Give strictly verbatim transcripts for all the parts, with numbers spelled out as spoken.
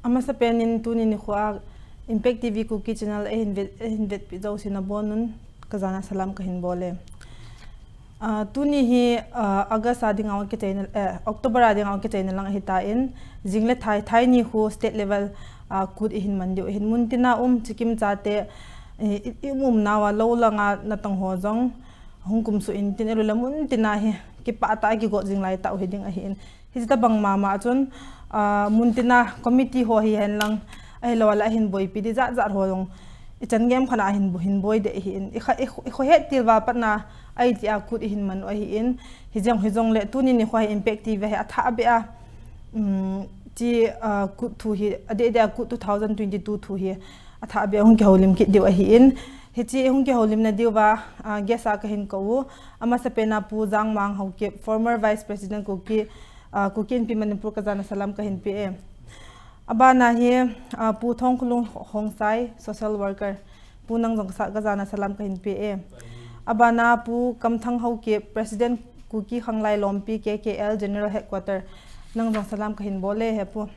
Amasapen in tuni nikho a Impact T V Kuki channel a hin vet, a hin vetpi jouse nabonun kajana salam kahin bole. Ah, tuni hi, ah, August a dinga kichaina, eh, October a dinga kichaina lang ahitan, jing le thai, thai nikho state level, ah, KUT ihin man diu ahin, muntina um Sikkim chate, eh, i, i um umnauva lou langa natong ho jong hung kumsuh intin, ahilou le muntina hi kipah tah a kigot jing lai tah u hiding ahin. Hiche tabang mama chun, ah, muntina committee ho hihen lang, ahilou le ahin boipi di jat jat ho jong, ichan gei khat a ahin bo, hin boi de ahin. I kha, i, i khohet til val patna, ahi tia KUT ihin man u ahin. Hijong, hijongle tuni nikho hi Impact T V hi athah beh a, um, ti, ah, KUT thu hi, adeh deh a KUT two thousand twenty-two thu hi, athah beh a hung kihoulim kit diu ahin. Hiche hung kihoulimna diuva, ah, guest a kahin kou u. Amasapen a Pu Jangmang Haokip, former Vice President Kuki, ah, Kuki Inpi Manipur, kajana salam kahin pe e. Abana hi, ah, Pu Thongkholung Khongsai, social worker. Pu nang jong kasa-, kajana salam kahin pe e. Abana Pu Kamthang Haokip, President Kuki Khanglai Lompi K K L General Headquarter. Nang jong salam kahin bole he Pu.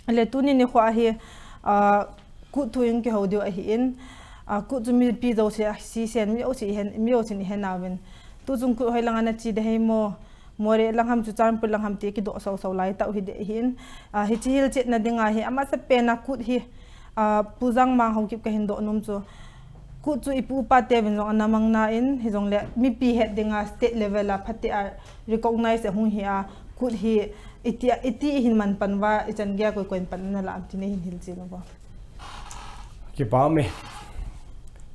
Le tuni nikho a hi, ah, KUT thu in kihou diu ahin, ah, KUT chu mipi jouse a, sisen mi jouse ihen, mi jousen ihen nauvin. Tuchung KUT hoilanga nache de hei mo, Moreh lang ham, Churachandpur lang ham ti kidoh sau sau lai tah u hiding ahin. Ah, hiche hilchetna dinga hi, amasapen a KUT hi, ah, Pu Jangmang Haokip kahin doh nom chu, KUT chu ipu ipa teuvin jong ana mang nan, hijongle mipi het dinga state level a phatea recognize ahung hi a, KUT hi iti, iti ihin man pan uva, ichan gei a koi koi in pan ana la am ti nei hin hilchen uvo. Kipa me.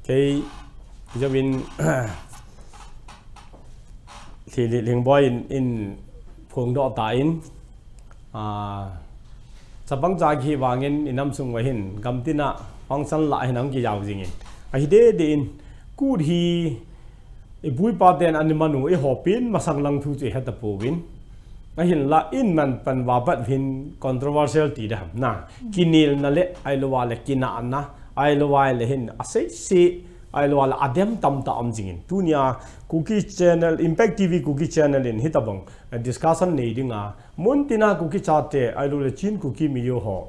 Kei, Jovin, Lhi-, Lhi-, Lhingboi in, in phongdoh tan, ah, chapang cha kihi vangin inam sung uva hin, gamtina function lah hin ahung kijao jingin. Ahi deh deh in, KUT hi ipu ipa ten ana man u, eiho pen masang lang thu chu ihet tapouvin. Ahinla in man pan uva pat hin controversial ti ding ham na. Kinelna le, ahilou le kinahna, ahilou le hin asei sei, ahilou le adem tamtah um jingin. Tunia Kuki channel, Impact T V Kuki channel in hitabang, eh, discussion nei dinga, muntina Kuki chate, ahilou le Chin Kuki mijo ho,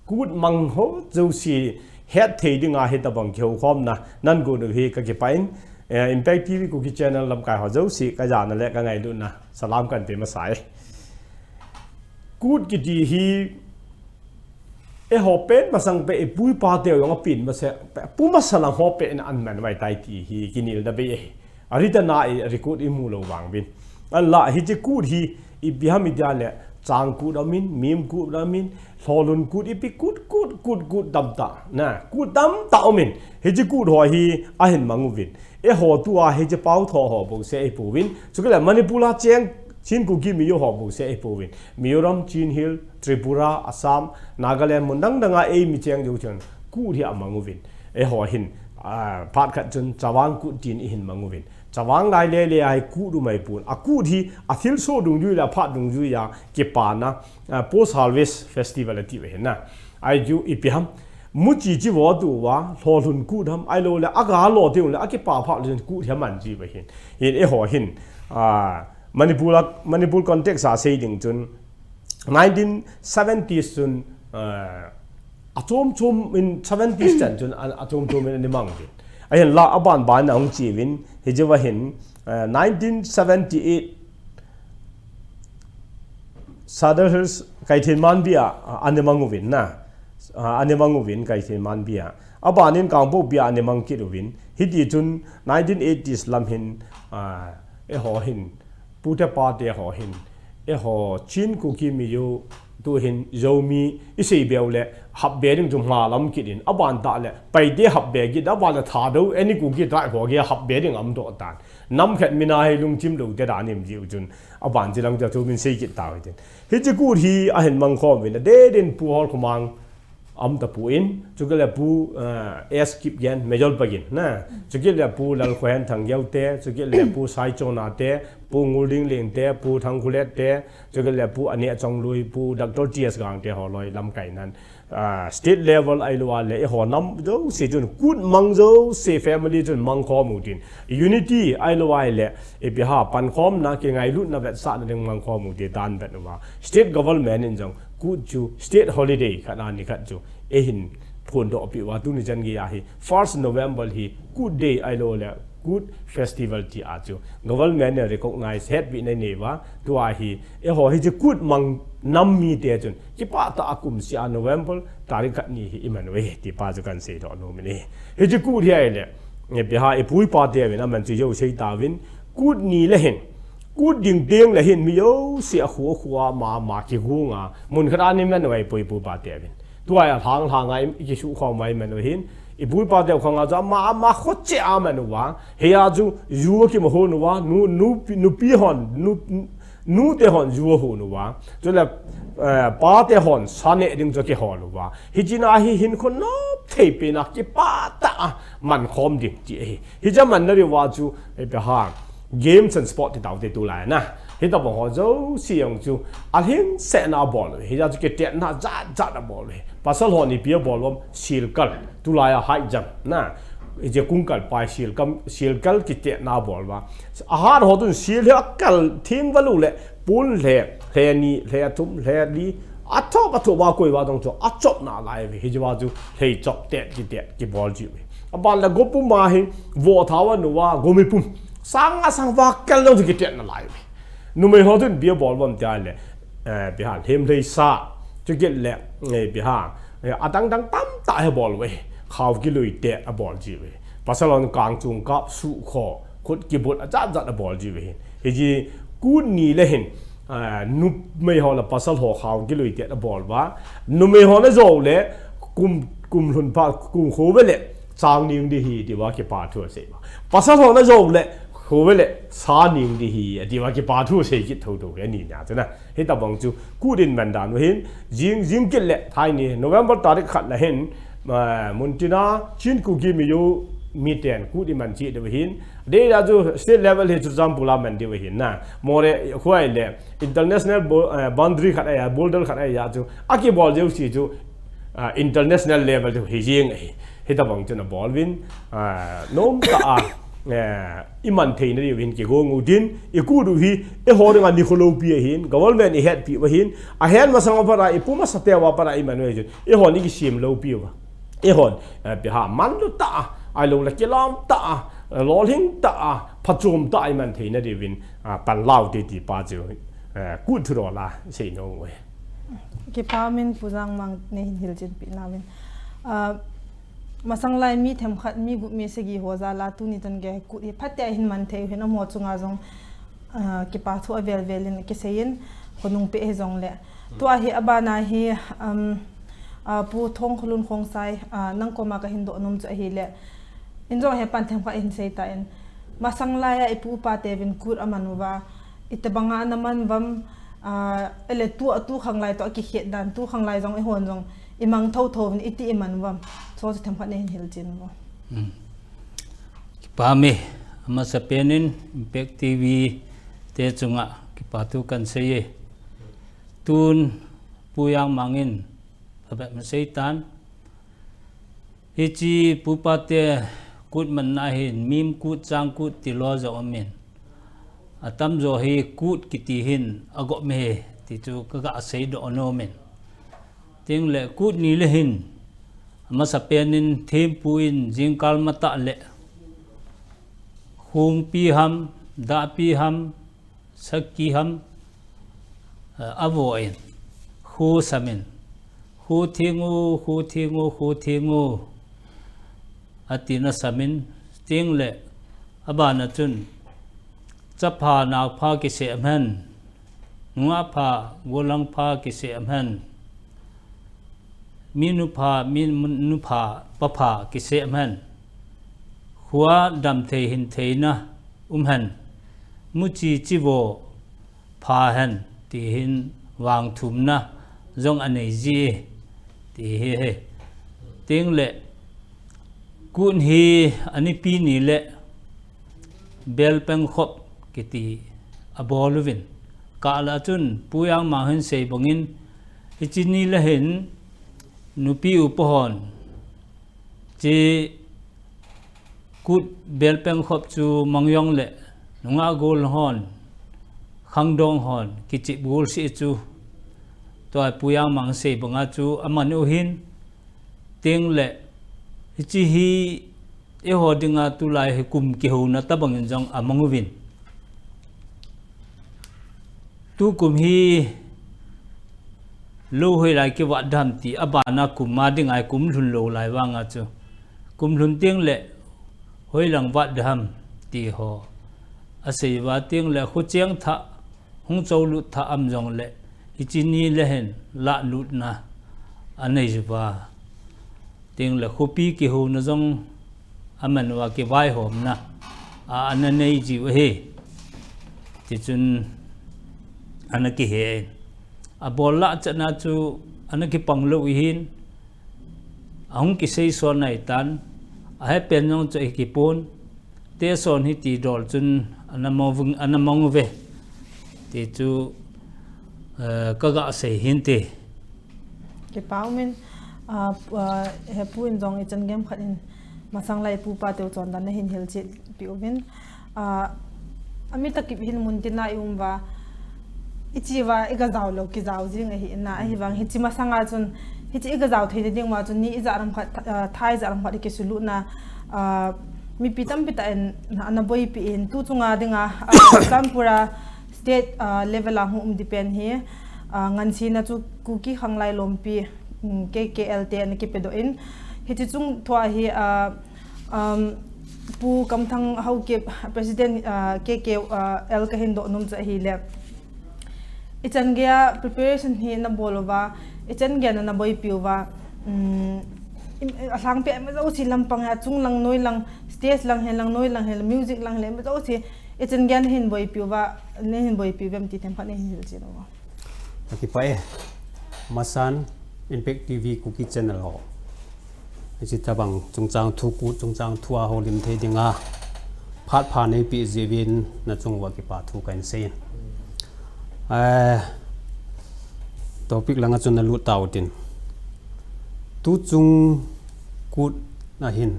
KUT mang ho jouse hetthei dinga hitabang kihoukhomna nagon u hi kakipah in, eh, Impact T V Kuki channel lamkai ho jouse kajana le kangailutna salam kahin pe masa e. KUT kiti hi, eiho pen masang peh, ipu ipa teu jong apen masa peh, pu masa lang ho pen ana man uva ahitai ti hi kinelna bei ahi. Aritah a i record imu lou vang uvin. Ahinla hiche KUT hi ipi ham itia le, Chang KUT aum in, Mim KUT aum in, Lholun KUT, ipi KUT, KUT, KUT, KUT tamtah, na, KUT tamtah aum in. Hiche KUT ho hi ahin mang uvin. Eiho tua hiche pao tho ho bouseh ihipouvin. Chukit le Manipur a cheng Chin Kuki mijo ho bouseh ihipouvin. Mizoram, Chin Hill, Tripura, Assam, Nagaland, mun dang dang a eimi cheng jou chun KUT hi amang uvin. Eiho hin, ah, phat khat chun Chavang KUT tin ihin mang uvin. Chavang lai le le a hi KUT um ahipon. A KUT hi athilsoh dungjui le aphat dungjui a kipana, ah, post harvest festival ati u ahin na. Ahi chu ipi ham. Muchi chi vo tu uva, Lholun KUT ham, ahilou le, aga lo teu le, akipa phat le KUT hi aman ji uva hin. Hin eiho hin, ah, Manipur a, Manipur context a sei ding chun, nineteen seventies chun, ah, achom chom in seventies chan chun, a, achom chom in ana mang uvin. Ahinla aban ban a hung che uvin, hiche uva hin, ah, nineteen seventy-eight, Sadar Hills Kaithinmanbi a, a, ana mang uvin na. A, ana mang uvin Kaithinmanbi a. Abanin Kangpokpi a ana mang kit uvin. Hiti chun nineteen eighties lam hin, a, eiho hin, pute pate ho hin, eiho Chin Kuki mijo tu hin Zomi isei beu le hapbe ding chu hmalam kit in. Aban tah le Paite hapbe kit, aban le Thadou, any Kuki tribe ho kihapbe ding aum doh tan. Nam khat mina hi lungchim lou te dan im jiu chun. Aban chi lang chu min sei kit tau hitin. Hiche KUT hi ahin mang khom uvin, adeh din Pu Holkhomang aum tapon, chukit le Pu, eh, S Kipgen, Major Pagin, na. Chukit le Pu Lalkhohen Thangeo te, chukit le Pu Saichona te, Pu Ngulding Leng te, Pu Thangkhulet te, chukit le Pu Aneh Chongloi, Pu Doctor T S Gang te ho loi lamkai nan. Ah, state level ahilou le, eiho nam jouse chun kut mang jouse family chun mangkhom u tin. Unity ahilou le, ipi ham pankhomna kingailutna vetsahna ding mangkhom u ti dan vet uva. State government in jong kut chu state holiday khat a ni khat chu eihin phondoh peh uva tuni chan geiya hi first November hi kut day ahilou le kut festival ti a chu government in recognize hetpeh na nei uva tua hi eiho hiche kut mang nam mite chun kipah tah a kumseh a November tarik khat ni hi iman uve ti pa chu kahin seidoh nom in ahi. Hiche kut hi ahile, ipi ham ipu ipa teuvin aman chu jouse tauvin kut ni le hin kut ding teng le hin mi jouse a khu a khu a ma ma kigonga mun khat a ni man uve ipu ipa teuvin. Tua a lhang lhang a i kisukhom uva iman u hin ipu ipa teu khang a chu ama ama khoche a man uva. Hia chu ju a kimahon uva nu, nu, nupi hon, nu, nute hon ju ahon uva. Chule, eh, pate hon sa neh ding chu akihol uva. Hiche na hi hinkho nop thei pen a kipah tah a mankhom ding ti ahi. Hiche manna diuva chu, eh, ipi ham, games and sport ti taute tulai na. Hitobang ho jouse jong chu alhingsetna a bol uve. Hijeh a chu kitetna jat jat a bol uve. Pasal hon ipi abol uvam, silkal. Tulai a high jump na. Hiche kungkal pai silkal, silkal kitetna a bol uva. Ahat ho chun sil hi akal theng val u le, pon lheh, lheh ni, lheh thum, lheh li, athop athop uva koi uva jong chu achop nalai uve. Hijeh a chu lhei chop tet kitet kibol ji uve. Aban le go pum a hi voh thao a nu uva, go mi pum. Sang a sang uva kal jong chu kitet nalai uve. Numei ho chun ipi abol uvam tia le, eh, ipi ham, lhem lhei sa, chukit le, eh, ipi ham, eh, adang dang tamtah hi abol uve. Khao kilui tet abol ji uve. Pasal hon kang chung kap, suh kho, khut kibut ajat jat abol ji uve. Hiche kut ni le hin, eh, numei ho le pasal ho khao kilui tet abol uva. Numei ho le jou le kum, kum lhun pha, kum kho uve le chang ning ding ahi ti uva kipa thu asei uva. Pasal ho le jou le kho uve le sa ning ding ahi ti uva kipa thu asei kit thotho hi ani nia chu na. Hitobang chu kut in man dan u hin, jing, jing kit le thai ni November tarik khat na hin, ah, muntina Chin Kuki Mizo miten kut iman cheh diu hin. Dei da chu state level hi Churachandpur a man diu hin na. Moreh khu ahile international bo-, eh, boundary khat ahi a, border khat ahi a chu akibol jouse chu, ah, international level chu hi jing ahi. Hitobang chun abol uvin, ah, nomtah a, eh, iman theina diuvin kigong u tin, ikut u hi, eiho dinga nikho loupi ahin, government ihetpi u ahin, ahet masang a pat a, ipu masate uva pat a iman u ahi chun, eihon ikisem loupi uva. Eihon, eh, ipi ham manlu tah a, ahilou le kilam tah a, eh, lolhing tah a, phachom tah a iman theina diuvin, ah, panla u te ti pa chu, eh, kut thudol a seinom u ahi. Kipa um in Pu Jangmang neihin hilchen peh nauvin. Ah, masang lai mi themkhat mi gup mi sagi ho jal a tuni chan gei kut hi phatea hin man thei u hin amaho chunga jong, ah, kipa thu avel vel in kisei in khonung peh hijong le. Tua hi abana hi, um, ah, Pu Thongkholun Khongsai, ah, nang koma kahin doh nom chu ahile. In jong hi pan themkhat hin sei tan. Masang lai a ipu ipa teuvin kut aman uva. Itobanga ana man uvam, ah, ahile tu, tu khanglai toh akikhet dan, tu khanglai jong eihon jong imang thotho uvin iti iman uvam. Chu chu themkhat neihin hilchen uvo. Hmm. Kipa um e, amasapen in Impact T V te chunga kipa thu kahin sei e. Tun Pu Jangmang in phabep asei tan. Hiche pu pa te kut manna hin mim kut, chang kut ti lou jong um in, atamjo hi kut kiti hin agop e ti chu kaga seidoh nom in. Tin le kut ni le hin, amasapen in thempu in jingkah matah le, khungpi ham, dahpi ham, sakhi ham, eh, avo in, kho sam in, kho theng o, kho theng o, kho theng o, atin asam in, tin le, abana chun, chapha naopha kisem hen, nungah pha, gollhang pha kisem hen, minu pha, minu pha, papha kisem hen, kho a damthei hintheina um hen, muchi chivo pha hen, ti hin vangthumna jong anei ji, ti hi ahi. Tin le, kut hi anipi ni le, Belpengkhop kiti abol uvin. Kah lah chun Pu Jangmang hin sei bangin, hiche ni le hin nupi upa hon, hiche Kut Belpeng khop chu mang jong le nungah gol hon, khangdong hon, kichep gol seh chu, tua Pu Jangmang sei banga chu aman u hin, teng le hiche hi eiho dinga tulai hi kum kihouna tabang in jong amang uvin. Tukum hi lou hoilai kivat dem ti abana kum a dinga kum lhun lou lai vanga chu, kum lhun teng le hoilang vat dem ti ho asei uva, teng le khucheng thah, hung choulut thah um jong le, hiche ni le hin lahlutna anei uva, teng le khopi kihouna jong aman uva, kivaihomna a ana nei jiu ahi. Tichun ana kihe in, abol lah chan a chu ana kipang lou ahin, ahung kisei son ahitan, ahepen jong chu ahikipon, te son hi ti dol chun ana mang uve, ana mang uve ti chu, eh, kaga sei hinte. Kipa umin, ah, pu-, ah, he pu in jong ichan gei khat in masang lai pu pa teu chondan nahin hilchet peh uvin. Ah, ami takip hin muntina i um uva, iche uva iga jao lou, kijao jing ahi na, ahivang hiche masanga chun, hiche iga jao theina ding uva chun, ni ijat ham khat, ah, tha ijat ham khat ikisulutna, ah, mipi tampi tah in ana boipi in, tu chunga dinga, ah, Churachandpur a state, ah, level a hung um ding pen hi, ah, ngansena chu Kuki Khanglai Lompi, um, K K L te ana kipedoh in, hiche chung thua hi, ah, um, Pu Kamthang Haokip, President, ah, K K, ah, L kahin doh nom chu ahile, ichan geiya preparation hi nabol uva, ichan geiya nana boipi uva, um, im-, alhangpi a ima jouse lampang a, chung lang, noi lang, stage lang hen lang, noi lang hen lang, music lang hen lang, ima jouse ichan geiya nahin boipi uva, nahin boipi uvem ti themkhat nahin hilchen uvo. Kakipah e, masan Impact T V Kuki Channel ho, hiche tabang chungchang thu, Kut chungchang thu a houlim thei dinga phat pha neipeh jeh uvin nachung uva kipa thu kahin sei in. Eh, topic langa chun nalut tau tin. Tuchung Kut ahin,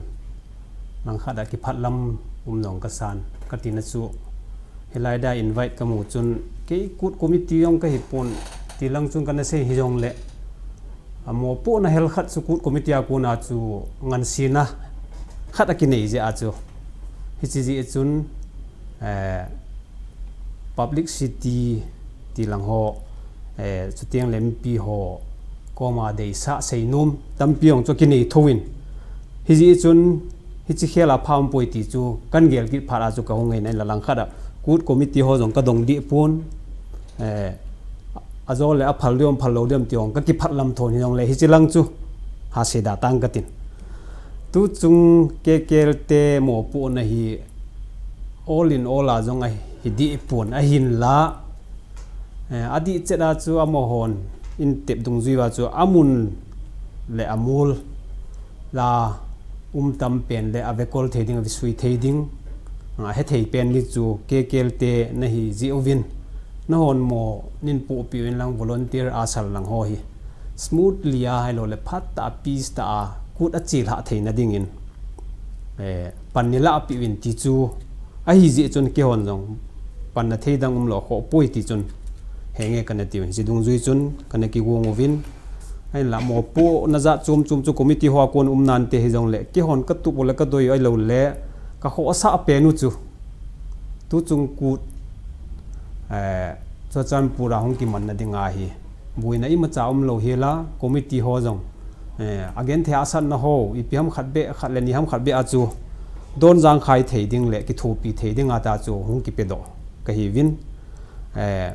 langkhat a kiphat lam um jong kasan, katina chu, hilai dia invite kamu chun, kei Kut committee jong kahipon, ti lang chun kana sei hijong le, amopohna hel khat chu Kut committee a kona chu ngansena khat akinei jeh a chu, hiche jeh chun, eh, publicity ti lang ho, eh, chuteng le mipi ho koma deisah seinom tampi jong chu akinei thou in, hijeh chun hiche khel a pha umpoi ti chu kagel kit phat a chu kahung in, ahinla langkhat a Kut committee ho jong kadong deh pon, eh, ajole aphal diu ham phal lou diu ham ti jong kakiphat lam thon hijong le, hiche lang chu hasei da tang katin. Tuchung K K L te mopohna hi all in all a jong ahi deh pon, ahinla, eh, adih chet a chu amahon intep dungjui uva chu amun le amol la um tam pen le avekol thei ding, avesui thei ding, ahethei pen ding chu K K L te nahi jeh uvin, nahon mo nin pohpeh uvin lang, volunteer asal lang ho hi smoothly a, ahilou le phat tah a, peace tah a Kut achelhah theina dingin, eh, pan neilah peh uvin ti chu ahi jeh chun, keihon jong panna thei dang umlou khoh poi ti chun henge kana tiu. Hiche dungjui chun kana kigong uvin, ahinla mopohna jat chom chom chu committee ho a kon um nante hijong le, keihon katup u le kadoi u ahilou le kakhohsah pen u chu, tuchung Kut, eh, Churachandpur a hung kimanna dinga hi boina imacha umlou hel a, committee ho jong, eh, agenthei a asatna ho, ipi ham khat beh, khat le ni ham khat beh a chu donjang khai thei ding le kithopi thei dinga ta chu hung kipedoh kahiuvin, eh,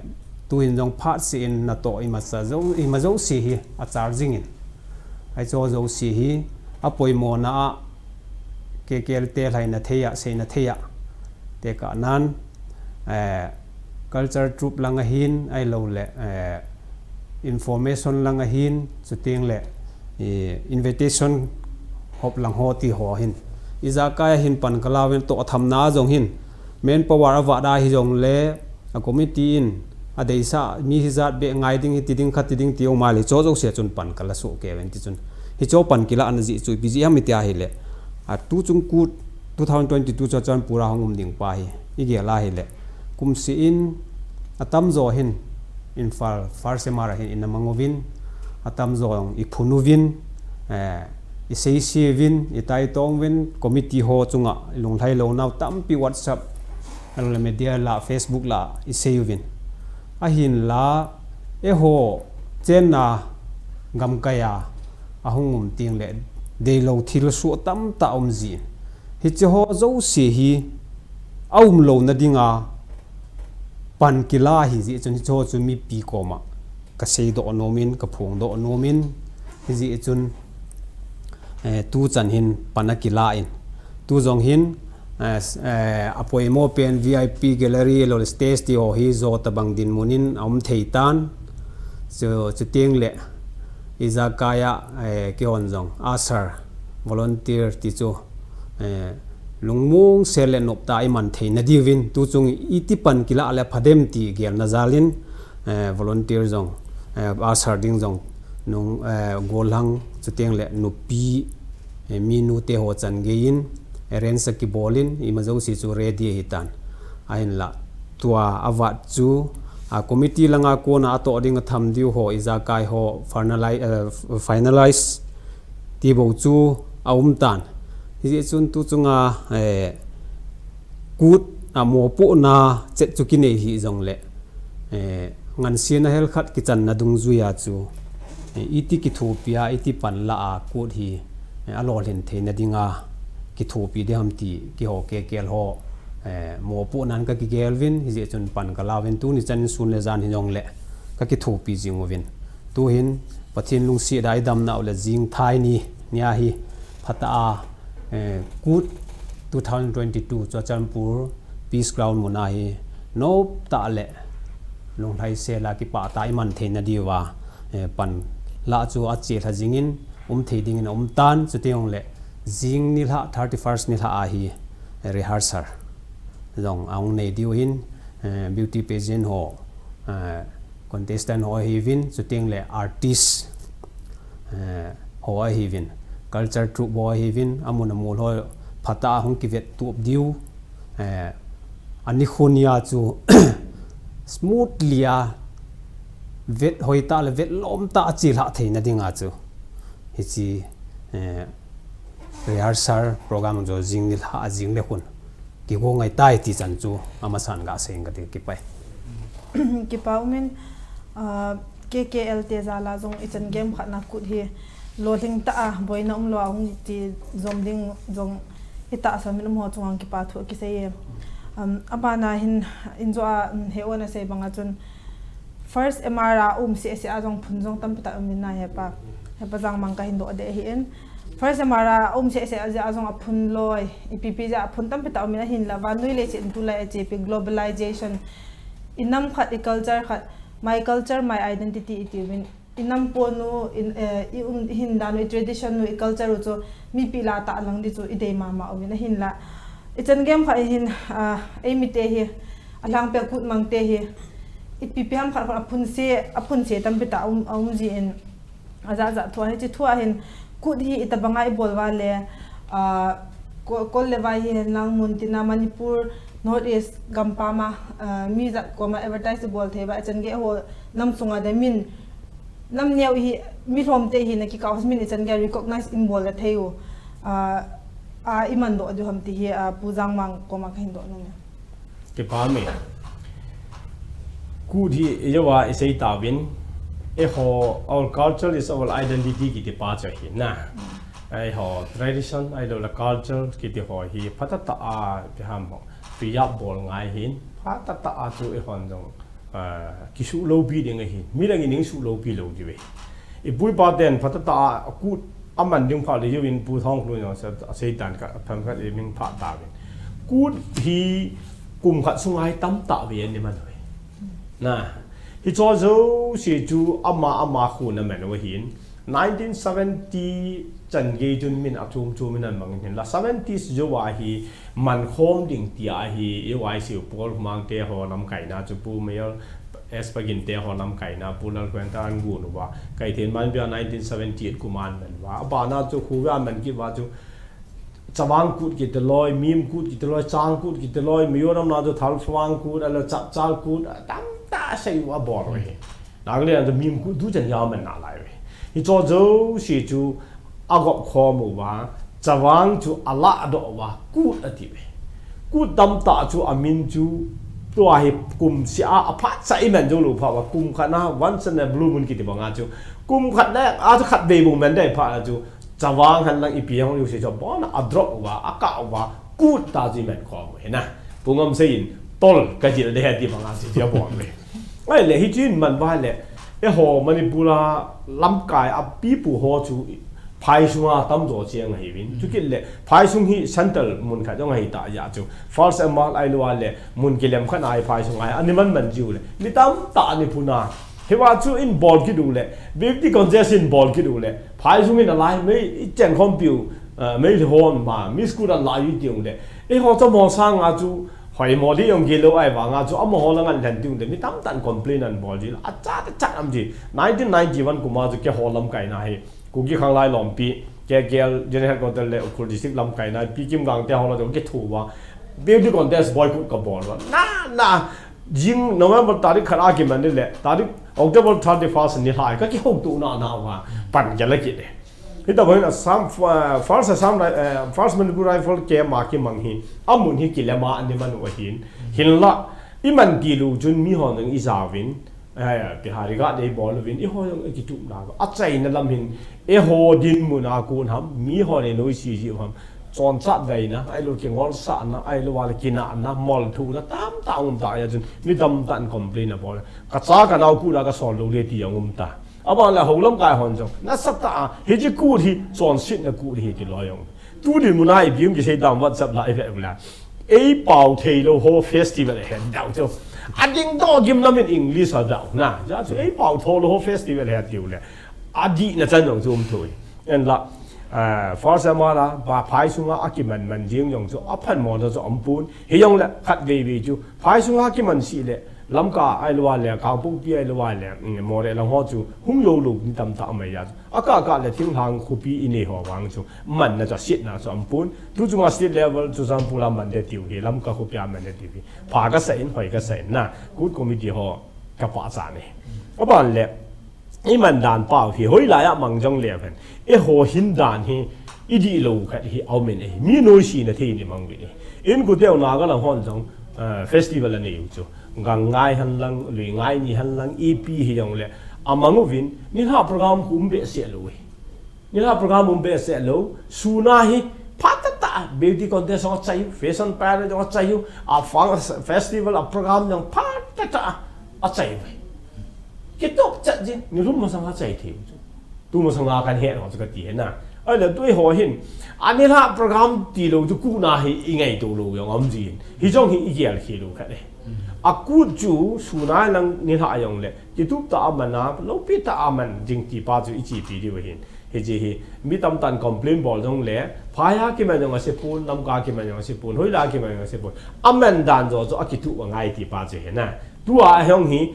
tuhin jong phatseh in natoh imacha jou, ima jouse hi achal jingin, ahi chu jouse hi apoimona a K K L te lhaina thei a, seina thei a, tekah nan, eh, culture troupe lang ahin, ahilou le, eh, information lang ahin, chuteng le, eh, invitation hop lang ho ti ho ahin, ijakai ahin pan kalauvin, toh thamna jong hin, manpower avat a hijong le, a committee in a deisa mi hijat be ngai ding, hiti ding, khati ding ti um a le, hicho jouse chun pan kala soh kei uvin ti chun. Hicho pan kila ana jih chu ipi jeh ham iti ahile, a tuchung KUT two thousand twenty-two Churachandpur a hung um ding pa hi igel ahile, kumseh in atamjo hin Imphal First M R a hin ina mang uvin, atamjo jong iphun uvin, eh, iseise uvin, itaitong uvin, committee ho chunga ilunglhai lounau tampi WhatsApp, alole media la, Facebook la isei uvin. Ahinla, eiho chenna gamkai a ahung um teng le, deilou thilsoh tamtah um jin. Hiche ho jouse hi aum louna dinga pan kila ahi jeh chun, hiche ho chu mipi koma kasei doh nom in, kaphong doh nom in, hijeh chun, eh, tuchan hin pan akila in, tu jong hin, eh, s-, eh, apoimo pen V I P gallery, lole stage ti ho hi jo tabang dinmun in aum thei tan. Chu, chuteng le ijakai a, eh, keihon jong usher, volunteer ti chu, eh, lungmong sel le noptah a iman theina diuvin, tuchung iti pan kila le phadem ti gelna jal in, eh, volunteer jong, eh, usher ding jong, nung, eh, gollhang chuteng le nupi, eh, minu te ho chan gei in, arrange akibol in, ima jouse chu ready ahitan. Ahinla, tua avat chu, a committee langa kona atoh ding atham diu ho, ijakai ho, finalize, eh, finalize ti bou chu aum tan. Hijeh chun tuchunga, eh, KUT a mopohna chet chu kinei hih jongle, eh, ngansena helkhat kichanna dungjuia chu, eh, iti kithopi a, iti pan la a KUT hi, eh, alolhin theina dinga kithopi ding ham ti keiho kekel ho, eh, mopohnan kakigel uvin, hijeh chun pan kala uvin, tuni chan in sun le jan hijongle kakithopi jing uvin. Tuhin Pathen lungset a idamnau le jingthai ni, nia hi phatah a, eh, KUT two thousand twenty-two Churachandpur Peace Ground muna hi noptah le lunglhai sel a kipah tah a iman theina diuva, eh, pan la chu achelha jingin um thei dingin aum tan, chuteng le jing nilhah thirty-first nilhah a hi rehearsal jong ahung nei diu hin, eh, beauty pageant ho, eh, contestant ho ahiuvin, chuteng le artist, eh, ho ahiuvin, culture troupe ho ahiuvin, amun amol ho phatah a hung kivet tup diu, eh, ani khunia chu smoothly a vet hoitah le vet lomtah a chelhah theina dinga chu hiche, eh, rehearsal program chu jing nilhah a jing le khun kigo ngai tai ti chan chu amasan gasei inge kati, kipa e. Kipa umin, ah, K K L te jal a jong ichan gei khat na KUT hi lolhing tah a boina umlou a hung ti jom ding jong itahsa min um ho chunga kipathu kisei e. Um, abana hin injo a, um, he ona sei banga chun First M R a um seh seh a jong phun jong tampi tah um in na hepa. Hepa Jangmang kahin doh deh ahin. First M R a um seh seh a jeh a jong aphun loi. Ipi pi jeh a phun tampi tah um in ahinla vannoi leiset in tulai a chepi globalization. I nam khat, i culture khat, my culture, my identity iti uvin. I nam pon u, i, eh, i um, i hin dan u, i tradition u, i culture u chu mipi lah a tahlang ding chu i dei mama uvin ahinla. Ichan gei khat hin, ah, eimi te hi, alhangpi a KUT mang te hi, ipi pi ham khat khat aphun seh, aphun seh tampi tah um, aum jin, ajat jat thu a hiche thu a hin, KUT hi itobang a ibol uva le, ah, Ko-, Kol le Vai hihen lang mun tina Manipur, North East gampam a, ah, mi jat koma advertise ibol thei uva, ichan gei ho nam sunga de min, nam neo hi, mi lhom te hi na kikah u min ichan gei recognize in bol le thei u, ah, a iman doh diu ham ti hi, ah, Pu Jangmang koma kahin doh nom e. Kipa e. KUT hi, ijou a isei tauvin, eiho, our culture is our identity kiti pa chu ahi na. Eiho, tradition, ahilou le culture kiti ho hi, phatah tah a, ipi ham ho, preserve bol ngai hin, phatah tah a chu eihon jong, ah, kisuh loupi ding ahi. Midang in jong suh loupi lou diu ahi. Ipu ipa ten phatah tah a KUT aman ding phat le jeh in Pu Thangkhollun jong asei tan khat, aphem khat iming phat tauvin. KUT hi kum khat sunga hi tamtah vei ana man uve. Na, hicho jouse chu ama ama khun aman u ahin. nineteen seventy chan gei chun min a chum chum in an mang in la seventies jou a hi man khom ding ti a hi A Y C U Paul Humang te ho lamkaina chu Pu Mayor S Pagin te ho lamkaina Pu Lalkhuenta an gun uva kai then man bia nineteen seventy-eight kuman man uva a bana chu khu va man ki va chu Chawang kut kiti loi, mim kut kiti loi, chang kut kiti loi, Mizoram na chu thal chawang kut, ala chap chal kut, tam ta sei u a bor ve. Nang le an chu mim kut du chan ya man na lai ve. Hi cho jo si chu a gop khom uva, chawang chu a la do uva, kut a ti ve. Kut tam ta chu a min chu tua hi kum sia a phat sa i man jo lo pha va kum khat na once in a blue moon kiti banga chu kum khat na a chu khat ve bu man dai pha chu Chawang han lang ipi hong liu se chu bon a drop uva, a ka uva, kut ta ji men khom u hi na. Pu Ngam Sei in tol ka jil de he ti banga chi chi a bon ve. Ai le hi chin man va le. E ho Manipur a lamkai a pi pu ho chu phai sunga tam jo chiang ahi vin. Chu kit le phai sung hi central mun khat jong ahi ta ya chu. First M R ai lua le mun kilem khat ai phai sung ai ani man man jiu le. Mi tam ta ani puna. Hiva chu in bol kit u le. Beauty contest in bol kit u le. Phai sung in a lai mei i chen khom piu, eh, mei le hon ma, mi school an la yu tiung le. E ho cha mo sang a chu, hoi mo di yong gilo ai vang a chu, amo ho la ngan lhen tiung le, mi tam tan complain an bol di la. A cha ta cha am ji. Nineteen ninety-one kuma chu ke ho lamkai na hi. Kuki Khanglai Lompi, K K L General Headquarter le Ukhrul District lamkai na, Pi Kim Gang te ho la chu ke thu va. Beauty contest boycott ka bol va. Na, na, jing November tarik khat a ki man le, tarik October thirty-first ni lai, ka ki ho tu na na va. Pan ke la ki le. Hita bang Assam, uh, first Assam, uh, first Manipur Rifle ke ma ki mang hi, amun hi ki le ma ani man u hin. Hin la, i man ti lu chun mi hon i za vin, eh, Bihari ga dei bol vin, i ho yong i ki tu na. A chai na lam hin, e ho din mun a kun ham, mi ho ne noi si ji ham. Chon chat dai na, ai lo ki ngol sa na, ai lo wal ki na na, mol thu na, tam ta um ta ya chun, mi tam tan complain a bol. Ka cha ka nau ku na ka sol lo le ti yang um ta. Abang le ho lamkai hon jong. Na sa ta, hi ji kut hi, chonsetna kut hi ti lo jong. Tu din mun a ipi um kisei tam WhatsApp la i ve u la. Ei pau thei lo ho festival he dau chu. A ding to gim lam in English a dau na. Ja chu ei pau tho lo ho festival he tiu le. A di na chan jong chu um thui. En la, ah, first M R a, ba phai sunga a ki man man jing jong chu. A phan mo na chu um pun. Hi jong le khat vei vei chu. Phai sunga ki man si le. Lamka ai lua le, Kangpokpi ai lua le, mm, Moreh lang ho chu hung lo lo ni tam ta mai ya. A ka ka le thinglhang khopi i nei ho vang chu man na cha sit na chu um pun. Tu chunga state level chu Churachandpur a man de tiu hi, Lamka khopi a man de tiu hi. Pha ka sa in, hoi ka sa in na. Kut committee ho ka pa cha ni. A ban le, i man dan pau hi, hoi lai a mang jong le hen. E ho hin dan hi, i di lo khat hi, au men e. Mi noi si na thei ni mang vi ni. In ku teu na ga lang hon jong, eh, festival a nei u chu. Gang ngai han lang, lui ngai ni han lang, ipi hi jong le. A mang u vin, ni ha program ku um be se lo e. Ni ha program um be se lo, suna hi, pha ta ta, beauty contest jong a chai u, fashion parade jong a chai u, a fang, festival, a program jong pha ta ta, a chai u. Ki tok chat jin, ni lum masang a chai thei u chu. Tu masang a kan he no chu ka ti he na. Ai le tu i ho hin. Ani la program ti lo chu ku na hi i ngai to lo jong um jin. Hi jong hi i gel khi lo khat le. A kut chu suna lang ni la jong le. Ki tup ta a man a, lo pi ta a man jing ti pa chu i chi pi di u hin. Hi chi hi. Mi tam tan complain bol jong le. Phai a ki man jong a se pun, Lamka ki man jong a se pun, hoi la ki man jong a se pun. A man dan jo chu a ki tu a ngai ti pa chu he na. Tu a hong hi.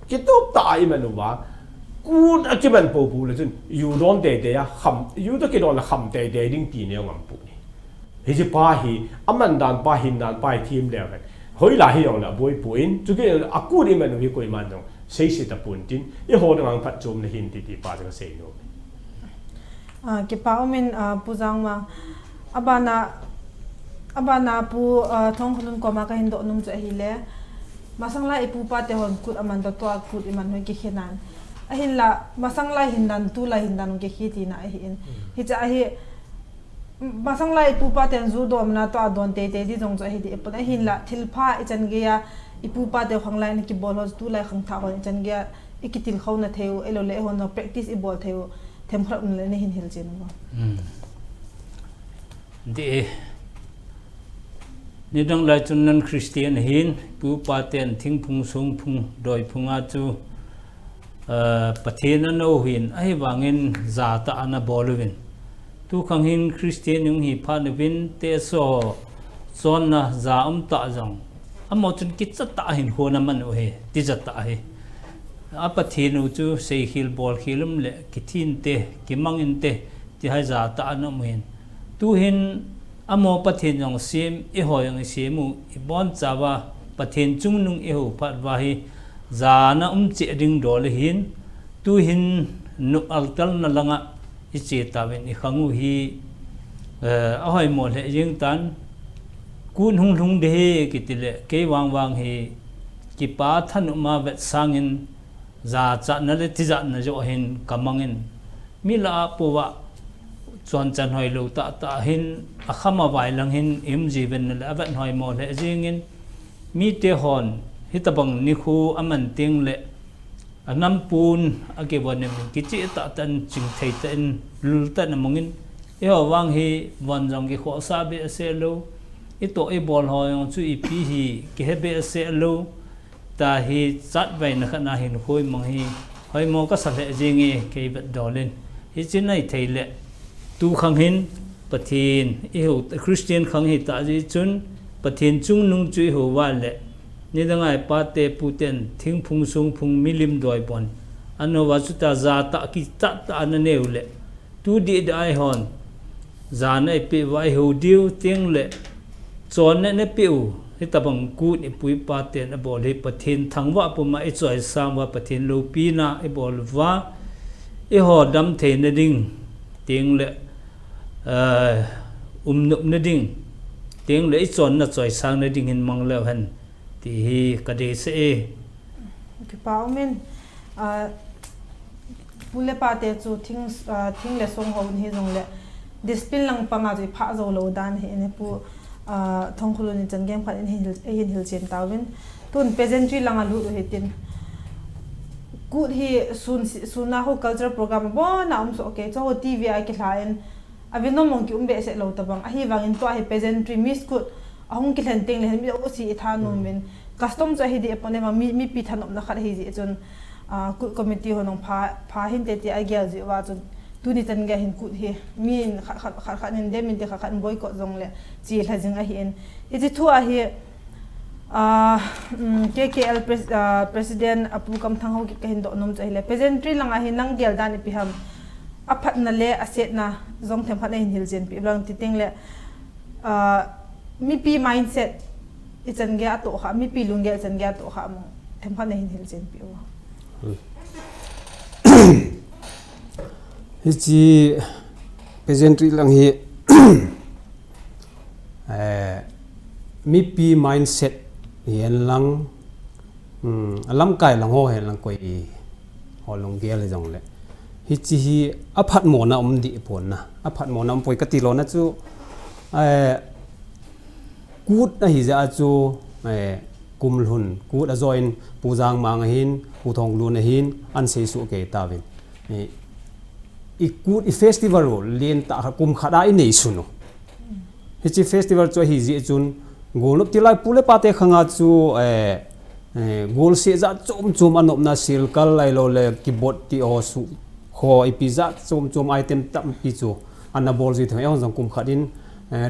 Ki tup ta a i man u va. Kut a ki man po pu le chun, yu don te te a kham, yu to ki don la kham te te ding ti ne ngam pu ni. Hi chi pa hi, a man dan pa hin dan pa hi thim le ven. Hoi la hi yong la boi pu in, chu ki a kut i man u hi koi man jong, sei si ta pun tin, i ho dang ang phat chom na hin ti ti pa jong sei no. Ah, ki pa um in, ah, Pu Jangma, a bana, a bana Pu, ah, Thongkholun koma ka hin do num chu ahi le. Masang lai i pu pa te hon kut a man do to a kut i man hoi ki khe nan. A hin la, masang lai hin dan, tu lai hin dan ki khe ti na ahi in. Hi cha ahi, masang lai i pu pa ten ju do mana to a don te te di jong chu ahi di. Pun ahin la, thil pha i chan gei a, i pu pa te khang lai na ki bol ho tu lai khang tha hon i chan gei a, i ki til khau na thei u, e lo le e hon no practice i bol thei u. Them khat um le ni hin hil chin u. Hmm. Di e. Ni dang lai chun nan Christian hin, pu pa ten thingphung sungphung, doiphung a chu, Pathen ana uhin, ahivangin jatah ana bol uvin. Tukhang hin Christian hung hi phat uvin, teso chonna ja umtah jong, amaho chun kichatah hin hon aman uhi, tijatah hi. A Pathen u chu seikhel bolkhel um le, kithinte, kimanginte, ti hai jatah ana um uhin. Tuhin amaho Pathen jong sem, eiho jong isem u, ibonchauva Pathen chungnung ihou phat uva hi, jana um cheh ding dol ahin, tuhin nop altalna langa iche tauvin ikhang u hi, ahoimo lheh jeng tan, kut hung lhung ding ahi kiti le, kei vangvang hi kipa thanopma vetsangin, jachatna le tijatna joh hin kamangin, mi lah a pouva chonchan hoilou tahtah hin, akham avai lang hin i-um jiuvin le, avet hoimo lheh jengin, mite hon hitobang nikho aman tengle, anampon akivon in, kicheh tahtah in, chingthei tah in, lul tah in amangin, eiho vang hi von jong kikhohsah behseh lou, itoh ibol ho jong chu ipi hi kihe behseh lou, tahi chatvaina khat a hinkho imang hi hoimo kasa lheh jenge, kei vetdol in. Hiche nahi theile, tukhang hin Pathen ihou, Christian khang hitah jeh chun, Pathen chungnung chu ihou uva le, nidanga ipate puten thingphung songphung milim doibon, anova chutia jatah kichatah ana neiu le, tu dihdih a eihon jana eipeh uva eihou diu tengle, chonna eipeh u, hitobang kut ipu ipa ten abol hi Pathen thangvah puma ichoisang uva, Pathen loupina ibol uva, eiho damtheina ding tengle, umnopna ding tengle, ichonna choisangna ding hin mang leu hen, ti hi kadeisah e. Kipa umin, pu le pate chu thing, thing le song hou in hijongle, discipline lang panga chu iphah joulou dan ahi in, pu Thongkholun in chan gei khat in hin hil, eihin hilchen tauvin. Tun pageantry langa lut u hitin, kut hi sun, sun a ho cultural program abona um soh kei, chuho TV a kilha in, avi nom mong kium behseh lou tobang, ahivangin tua hi pageantry, Miss Kut ahung kilhen tengle hin mi jouse ithanom uvin, custom chu ahi deh pon, eima mi, mipi thanopna khat ahi jeh chun, kut committee hon jong pha, pha hinte ti agel jeh uva chun, tuni chan gei hin kut hi mi in khat khat, khat khat in dem inte, khat khat in boycott jongle chelha jing ahi in. Hiche thu a hi KKL pres-, President apu Kamthang ho kit kahin doh nom chu ahile, pageantry langa hi nang gel dan ipi ham, aphatna le asetna jong themkhat nahin hilchenpeh lang, ti tengle, mipi mindset ichan gei atoh kha, mipi lunggel ichan gei atoh kha mo, themkhat nahin hilchenpeh u. Hiche pageantry lang hi mipi mindset hihen lang, alamkai lang ho hihen lang, koi ho lunggel hijongle, hiche hi aphatmona um deh pon na, aphatmona um poi kati lona chu, kut ahi jeh a chu, kum lhun kut ajoin Pu Jangmang ahin, Pu Thongkholun ahin, ahin seisuh kei tauvin, ikut, ifestival u lentah khat kum khat a inei sun u. Hiche festival chu ahi jeh chun, golnop tilai pu le pate khanga chu, golseh jat chom chom anopna, silkal ahiloule keyboard ti ho, suh ho, ipi jat chom chom item tampi chu ana bol jui thei, eiho jong kum khat in,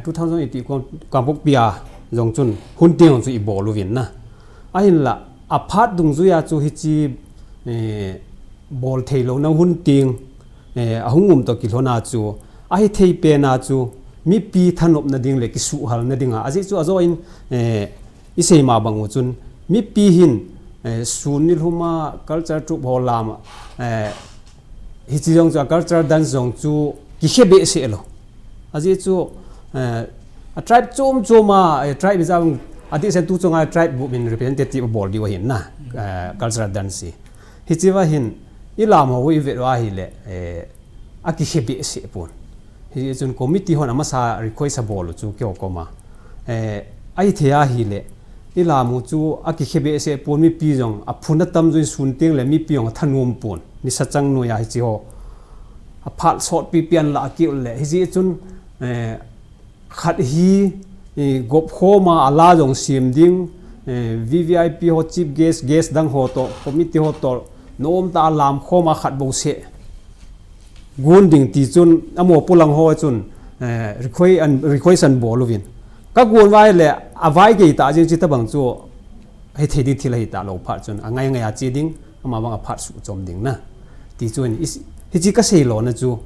two thousand eighteen Kangpokpi a jong chun hun teng chu ibol uvin na. Ahinla, aphat dungjuia chu hiche bol theilouna hun teng ahung um toh kilhona chu, ahithei pena chu mipi thanopna ding le kisuhhalna dinga, ajeh chu ajo in, isei ma bang u chun, mipi hin sun nilhum a culture troupe ho lam a, hiche jong chu, a cultural dance jong chu kikhe behseh lou. Ajeh chu, a tribe chom chom a, tribe ijat, adeh seh tu chunga tribe group in representative abol diu ahin na, cultural dance hi. Hiche va hin, ilam ho ivet u ahile, akikhe behseh pon. Hijeh chun committee hon amasa request abol u chu keiho koma, ahithei ahile, ilam u chu akikhe behseh pon, mipi jong aphun atam jun, sun tengle mipi jong athanom pon, nisa chang noiya hiche ho aphat sotpipi anlah kit u le, hijeh chun, khat hi, gop khoma ala jong sem ding, VVIP ho, chief guest, guest dang ho toh, committee ho toh, Nom ta lam khom a khat bo se. Gun ding ti chun, amo pulang ho chun, eh, request an, request an bol uvin. Ka gun vai le, a vai gei ta jing chi ta bang chu, hei thei ding thil hei ta lo phat chun, a ngai ngai a chi ding, ama bang a phat su chom ding na. Ti chun, is, hichi ka sei lo na chu,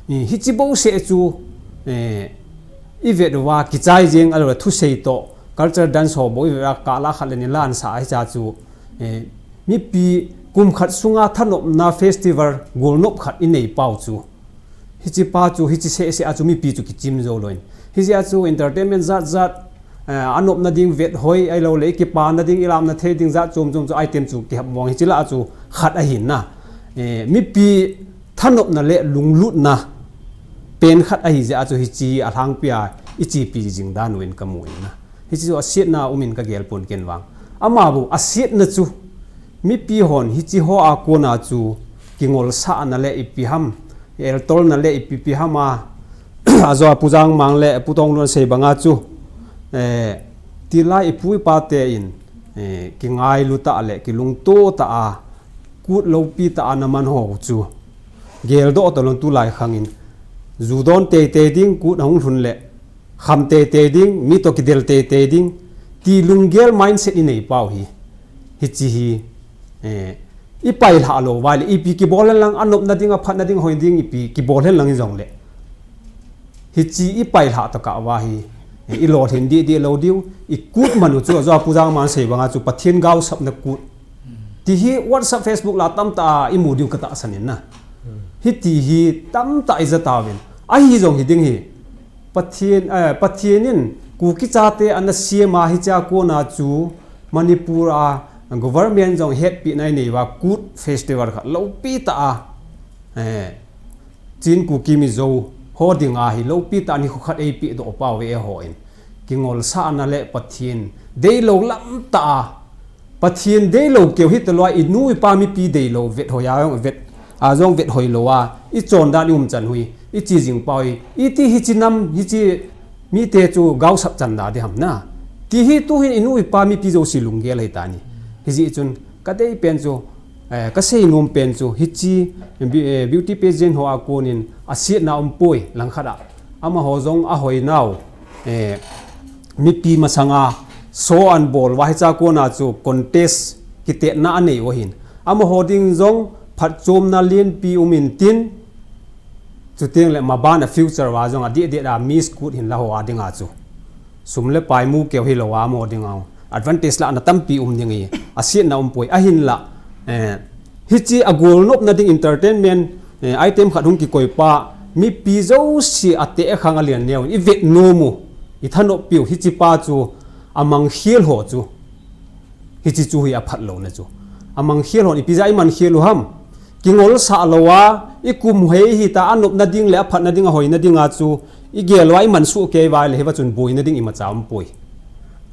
i, hichi bo se chu, eh, i vet uva, kichai jing, a lo le thu sei to, culture dance ho bo, i vet uva, ka la khat le ni lan sa, hi cha chu, eh, mipi kum khat sunga thanopna festival gol nop khat i nei pau chu. Hichi pa chu, hichi se se a chu mipi chu kichim zo loin. Hichi a chu entertainment zat zat, eh, a nopna ding vet hoi, ai lo le, i kipa na ding, i lam na thei ding zat chom chom chu item chu kihap mong hichi la a chu khat a hin na. Eh, mipi thanopna le lunglutna pen khat a hi ze a chu hichi a lhangpi a i chi pi jing dan uin ka mu in na. Hichi chu a siatna um in ka gel pon ken vang. Ama bu a siatna chu mipi hon hichi ho a kona chu kingol sa na le ipi ham, el tol na le ipi pi ham a, a zo a Pu Jangmang le Pu Tonglun sei banga chu, eh, ti lai i pu i pa te in, eh, kingai lu ta le kilung to ta a, kut lo pi ta a na man ho chu. Gel do to lon tu lai khang in, zu don te te ding kut hong lhun le, kham te te ding, mi to kidel te te ding, ti lunggel mindset i nei pau hi. Hichi hi, eh, i pai lha lo vai le, ipi kibol hen lang, a nopna ding, a phatna ding, hoi ding, ipi kibol hen lang i zong le. Hichi i pai lha to ka va hi, eh, i lo hin di di lo diu, i kut manu chu, a zo a Pu Jangmang sei banga chu, Pathian gau sapna kut. Ti hi WhatsApp, Facebook la tam ta i mu diu ka ta sanin na. Hi ti hi tam ta i za ta vin. A hi zong hi ding hi. Pathian, eh, Pathian in Kuki chate ana siam a hi cha kona chu Manipur a government zong hetpi nai nei va kut festival kha lo pi ta a. Eh, Chin Kuki Mizo ho ding a hi lo pi ta ni khu khat ei pi do pau ve ho in. Kingol sa na le Pathian dei lo lam ta a. Pathian dei lo keu hi ta lo a i nu i pa mipi dei lo vet hoi a vet a zong vet hoi lo a i chon dan i um chan hui i chi jing pau i ti hi chi nam hi chi mi te chu gau sap chan da de ham na. Ti hi tu hin i nu i pa mipi zo si lunggel hei ta ni. Hi ji chun ka dei pen chu, eh, ka sei nom pen chu hichi bi-, eh, beauty pageant ho a konin a siatna um poi lang khat a. Ama ho zong a hoi nau, eh, mipi masanga so an bol va hi cha kona chu contest kitetna a nei u hin. Ama ho ding zong phatchomna lianpi um in tin, chutiang le maban a future va zong a di di da Miss Kut hin la ho a ding a chu. Sum le pai mu keu hi lo a mo ding a. Advantage la na tampi um ding i. A siatna um poi a hin la, eh, hichi a gol nopna ding entertainment, eh, item khat hung kikoi pa, mipi zo si a te khang a lian neu, i vet no mu, i thanop piu, hichi pa chu a mang khial ho chu. Hichi chu hi a phat lo na chu. A mang khial hon ipi za i man khial u ham. Kingol sa lo a, i kum hei hi ta a nopna ding le a phatna ding a hoina ding a chu i gel va i man su kei vai le hi va chun buaina ding i ma cha um poi.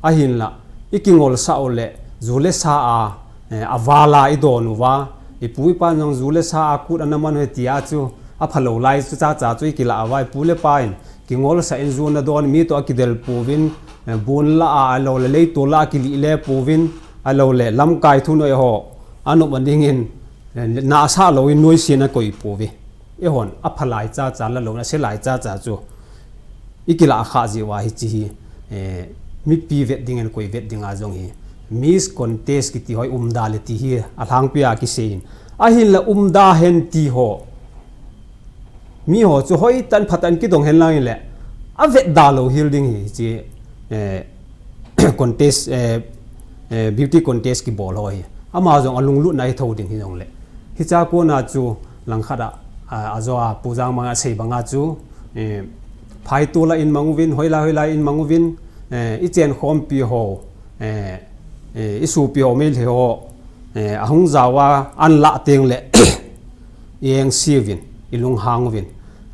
A hin la, i kingol sa u le, zu le sa a, eh, a vala i don u va, i pu i pa zong zu le sa a kut ana man u he ti a chu, a pha lo lai chu cha cha chu i kila a va, i pu le pa in, kingol sa in zu na don mi to a kidel pu vin, eh, bun la a, a lo le lei tu la a kili le pu vin, a lo le lamkai thu noi ho, a nop a ding in, eh, na sa lo in noi si na koi pu vi. E hon, a pha lai cha cha la lo na se lai cha cha chu. I kila a kha ji va hichi hi, eh, mipi vet ding en koi vet ding a zong hi. Miss Contest kiti hoi um da le ti hi, a lhangpi a ki sei in. A hin la um da hen ti ho. Mi ho chu hoi tan pha tan ki dong hen lang le. A vet da lo hil ding hi chi, eh, contest, eh, eh, beauty contest ki bol ho hi. Ama zong a lunglut na hi tho ding hi zong le. Hi cha kona chu lang khat a, a, a zo a Pu Jangmang a sei banga chu, eh, phai tu la in mang u vin, hoi la hoi la in mang u vin, eh, i chen khom pi ho, eh, eh, i su pi ho mei le ho, eh, a hung za va an la teng le, i eng si vin, i lung hang u vin.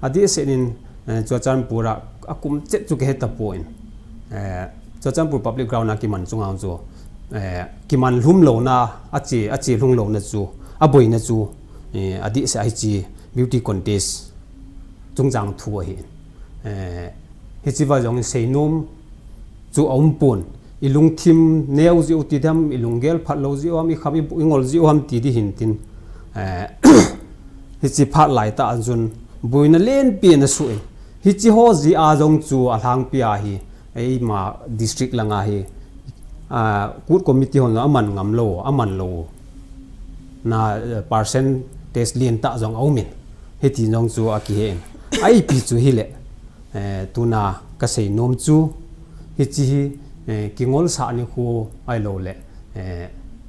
A di se nin, eh, Churachandpur a, a kum chet chu ke he ta pu in. Eh, Churachandpur Public Ground a kiman chunga chu, eh, kiman hlum lo na, a chi, a chi hlum lo na chu, a boi na chu, eh, a di se a hi chi beauty contest chungchang thu a hi. Eh, hi chi va zong sei nom chu a um pun. I lungthim neu zi u ti dam, i lunggel phat lo zi u ham, i kham i bu-, i ngol zi u ham ti di hin tin. Eh, hichi phat lai ta anjun buina lenpi na suin. Hichi ho ji a jong chu a lhangpi a hi, eima district langa hi, ah, kut committee hon aman ngam lo, aman lo. Na, eh, percentage lien ta jong aumin. Hiti jong chu a kihen. Aipi chu hile. Eh, tuna ka sei nom chu, hichi hi, eh, kingol sa ni khu ai lo le, eh,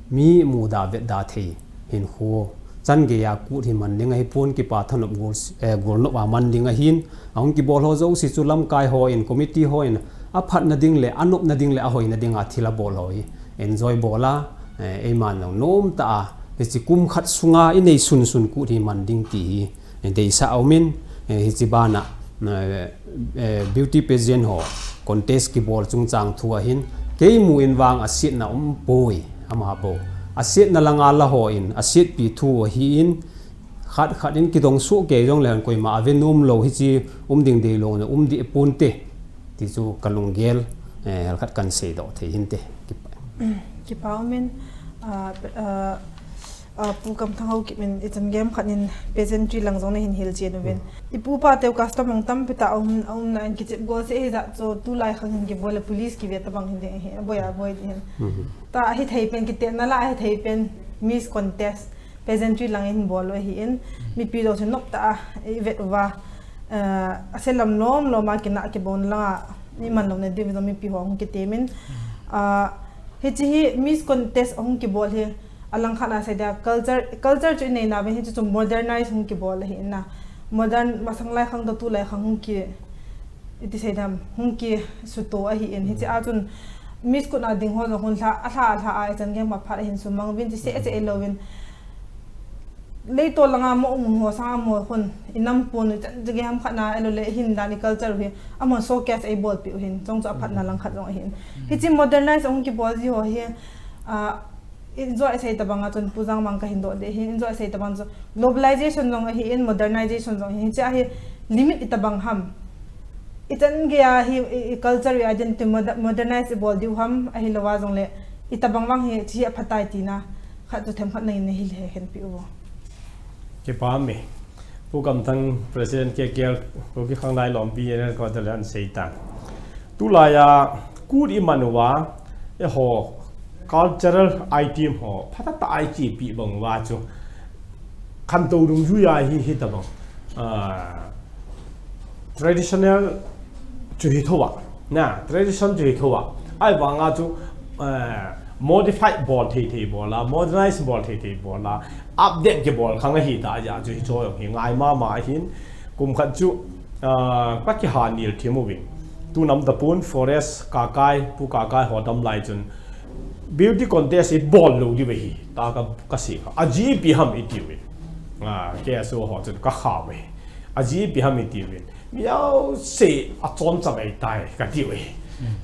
mi muda vetda thei hin khu chan gei a kut hi man ding ahi pon kipa thanop gol, eh, gol nop a man ding ahin, ahung kibol ho jouse chu lamkai ho in, committee ho in, a phatna ding le, a nopna ding le, a hoina ding a thil a bol ho hi enjoy bol a, eh, eiman jong nom ta a, hichi kum khat sunga i nei sun sun kut hi man ding ti hi, deisa aumin, eh, hichi bana, eh, eh, beauty pageant ho, contest kibol chungchang thu ahin, kei mu in vang a sietna um poi, ama bo. A sietna langa la ho in, a sietpi thu ahi in, khat khat in kidong suh kei jong le koima a ve nom lo hichi um ding dei lo na um di pon te. Ti chu ka lunggel, eh, hel khat kan sei doh thei hin te. Kipa. Kipa umin, ah, ah, Ah, Pu Kamthang Haokip in i chan gei ham khat in peasantry lang jong na hin hil chen uvin. I pu pa teu custom hung tampi ta um, um na in kichep gol se hi ja chu tulai khang hin kibol le police kive tabang hin ding ahi, aboi aboi ding hin. Ta ahi thei pen kite na la ahi thei pen Miss Contest peasantry lang in bol u ahi in mipi jong chu nop ta a i vet uva, eh, a se lam lom lom a kina kibon langa i man lom na division mipi ho hung kitemin. Ah, hichi hi Miss Contest hung kibol hi, alang khat a sei dia culture, culture chu i nei na ven hichu chu modernize hung kibol ahi na. Modern masang lai khang to tulai khang hung ki, iti sei dam, hung kisuto ahi in. Hichi a chun Miss kut a ding ho jong hun lha, a lha, a lha a i chan gei ham a phat ahin sumang vin chi se che lo vin. Leitol langa mo um ho sanga mo hun i nam pon u chan gei ham khat na elo le hin dan i culture u hi. Amahon showcase ei bolpi u hin. Chong chu a phatna lang khat jong ahin. Hichi modernize hung kibol ji ho hi, ah, Enjoy sei tabang a chun Pu Jangmang ka hin doh de hin, enjoy sei tabang chu globalization jong ahi in, modernization jong ahi in, hichi a hi limit i tabang ham. I chan gei a hi i, i culture, i identity moder-, modernize i bol diu ham, ahi lo a jong le i tabang vang hi chi a phatai tina khat chu themkhat na in na hi le hen pi u. Kipa mi. Pu Kamthang President K K L, Kuki Khanglai Lompi General Quarter le an sei tan. Tulai a kut i man uva, eiho cultural item ho, phatah tah a i chepi bang uva chu. Khantou dungjui a hi, hi tabang. Ah, traditional chu hi thou a. Na, tradition chu hi thou a. Ahivang a chu, eh, modify bol thei thei bol a, modernize bol thei thei bol a, update kibol khang ahi ta a chu hi chu hi ngai mama ahin. Kum khat chu, ah, ka kiha nil thim uvin. Tu nam ta pun forest Kakai, Pu Kakai ho dam lai chun beauty contest i bol lou diu ahi. Ta ka, ka sei kha. A ji ipi ham i ti uvin. Ah, K S O ho chun ka kha uve. A ji ipi ham i ti uvin. Miau se a chon cha mai tai ka ti uve.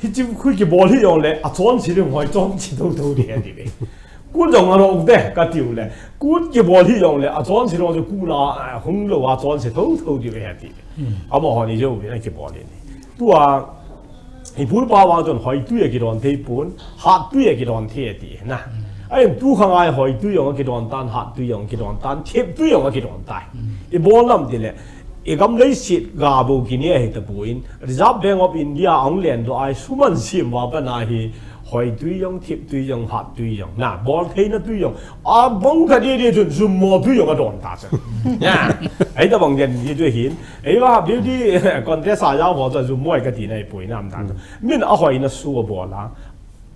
Hichi khu kibol hi jong le a chon si ding hoi chon si thou thou ding a ti uve. Kut jong a rok de ka ti u le. Kut kibol hi jong le a chon si ding chu kut la, ah, hung lou a chon si thou thou ding uve a ti uve. Amaho ni jo uve na kibol ni. Tua i pu i pa vang chun hoitui a kidon thei pon, hattui a kidon thei a ti na. Ahin tu khang a hoitui jong a kidon tan, hattui jong a kidon tan, theptui jong a kidon tai. I bol lam ti le, i gam leiset ga bou kine ahi tapon, Reserve Bank of India a hung len doh a i suman sim uva pat na hi, hoitui jong, theptui jong, hattui jong. Na, bol theina tui jong. A bang kha di di chun, jummo tui jong a don ta chun. Ya, ahi tabang den di chu hin. Eiva beauty contest a jao ho chu jummo ka ti nai poi nam dan. Min a hoina su a bol a.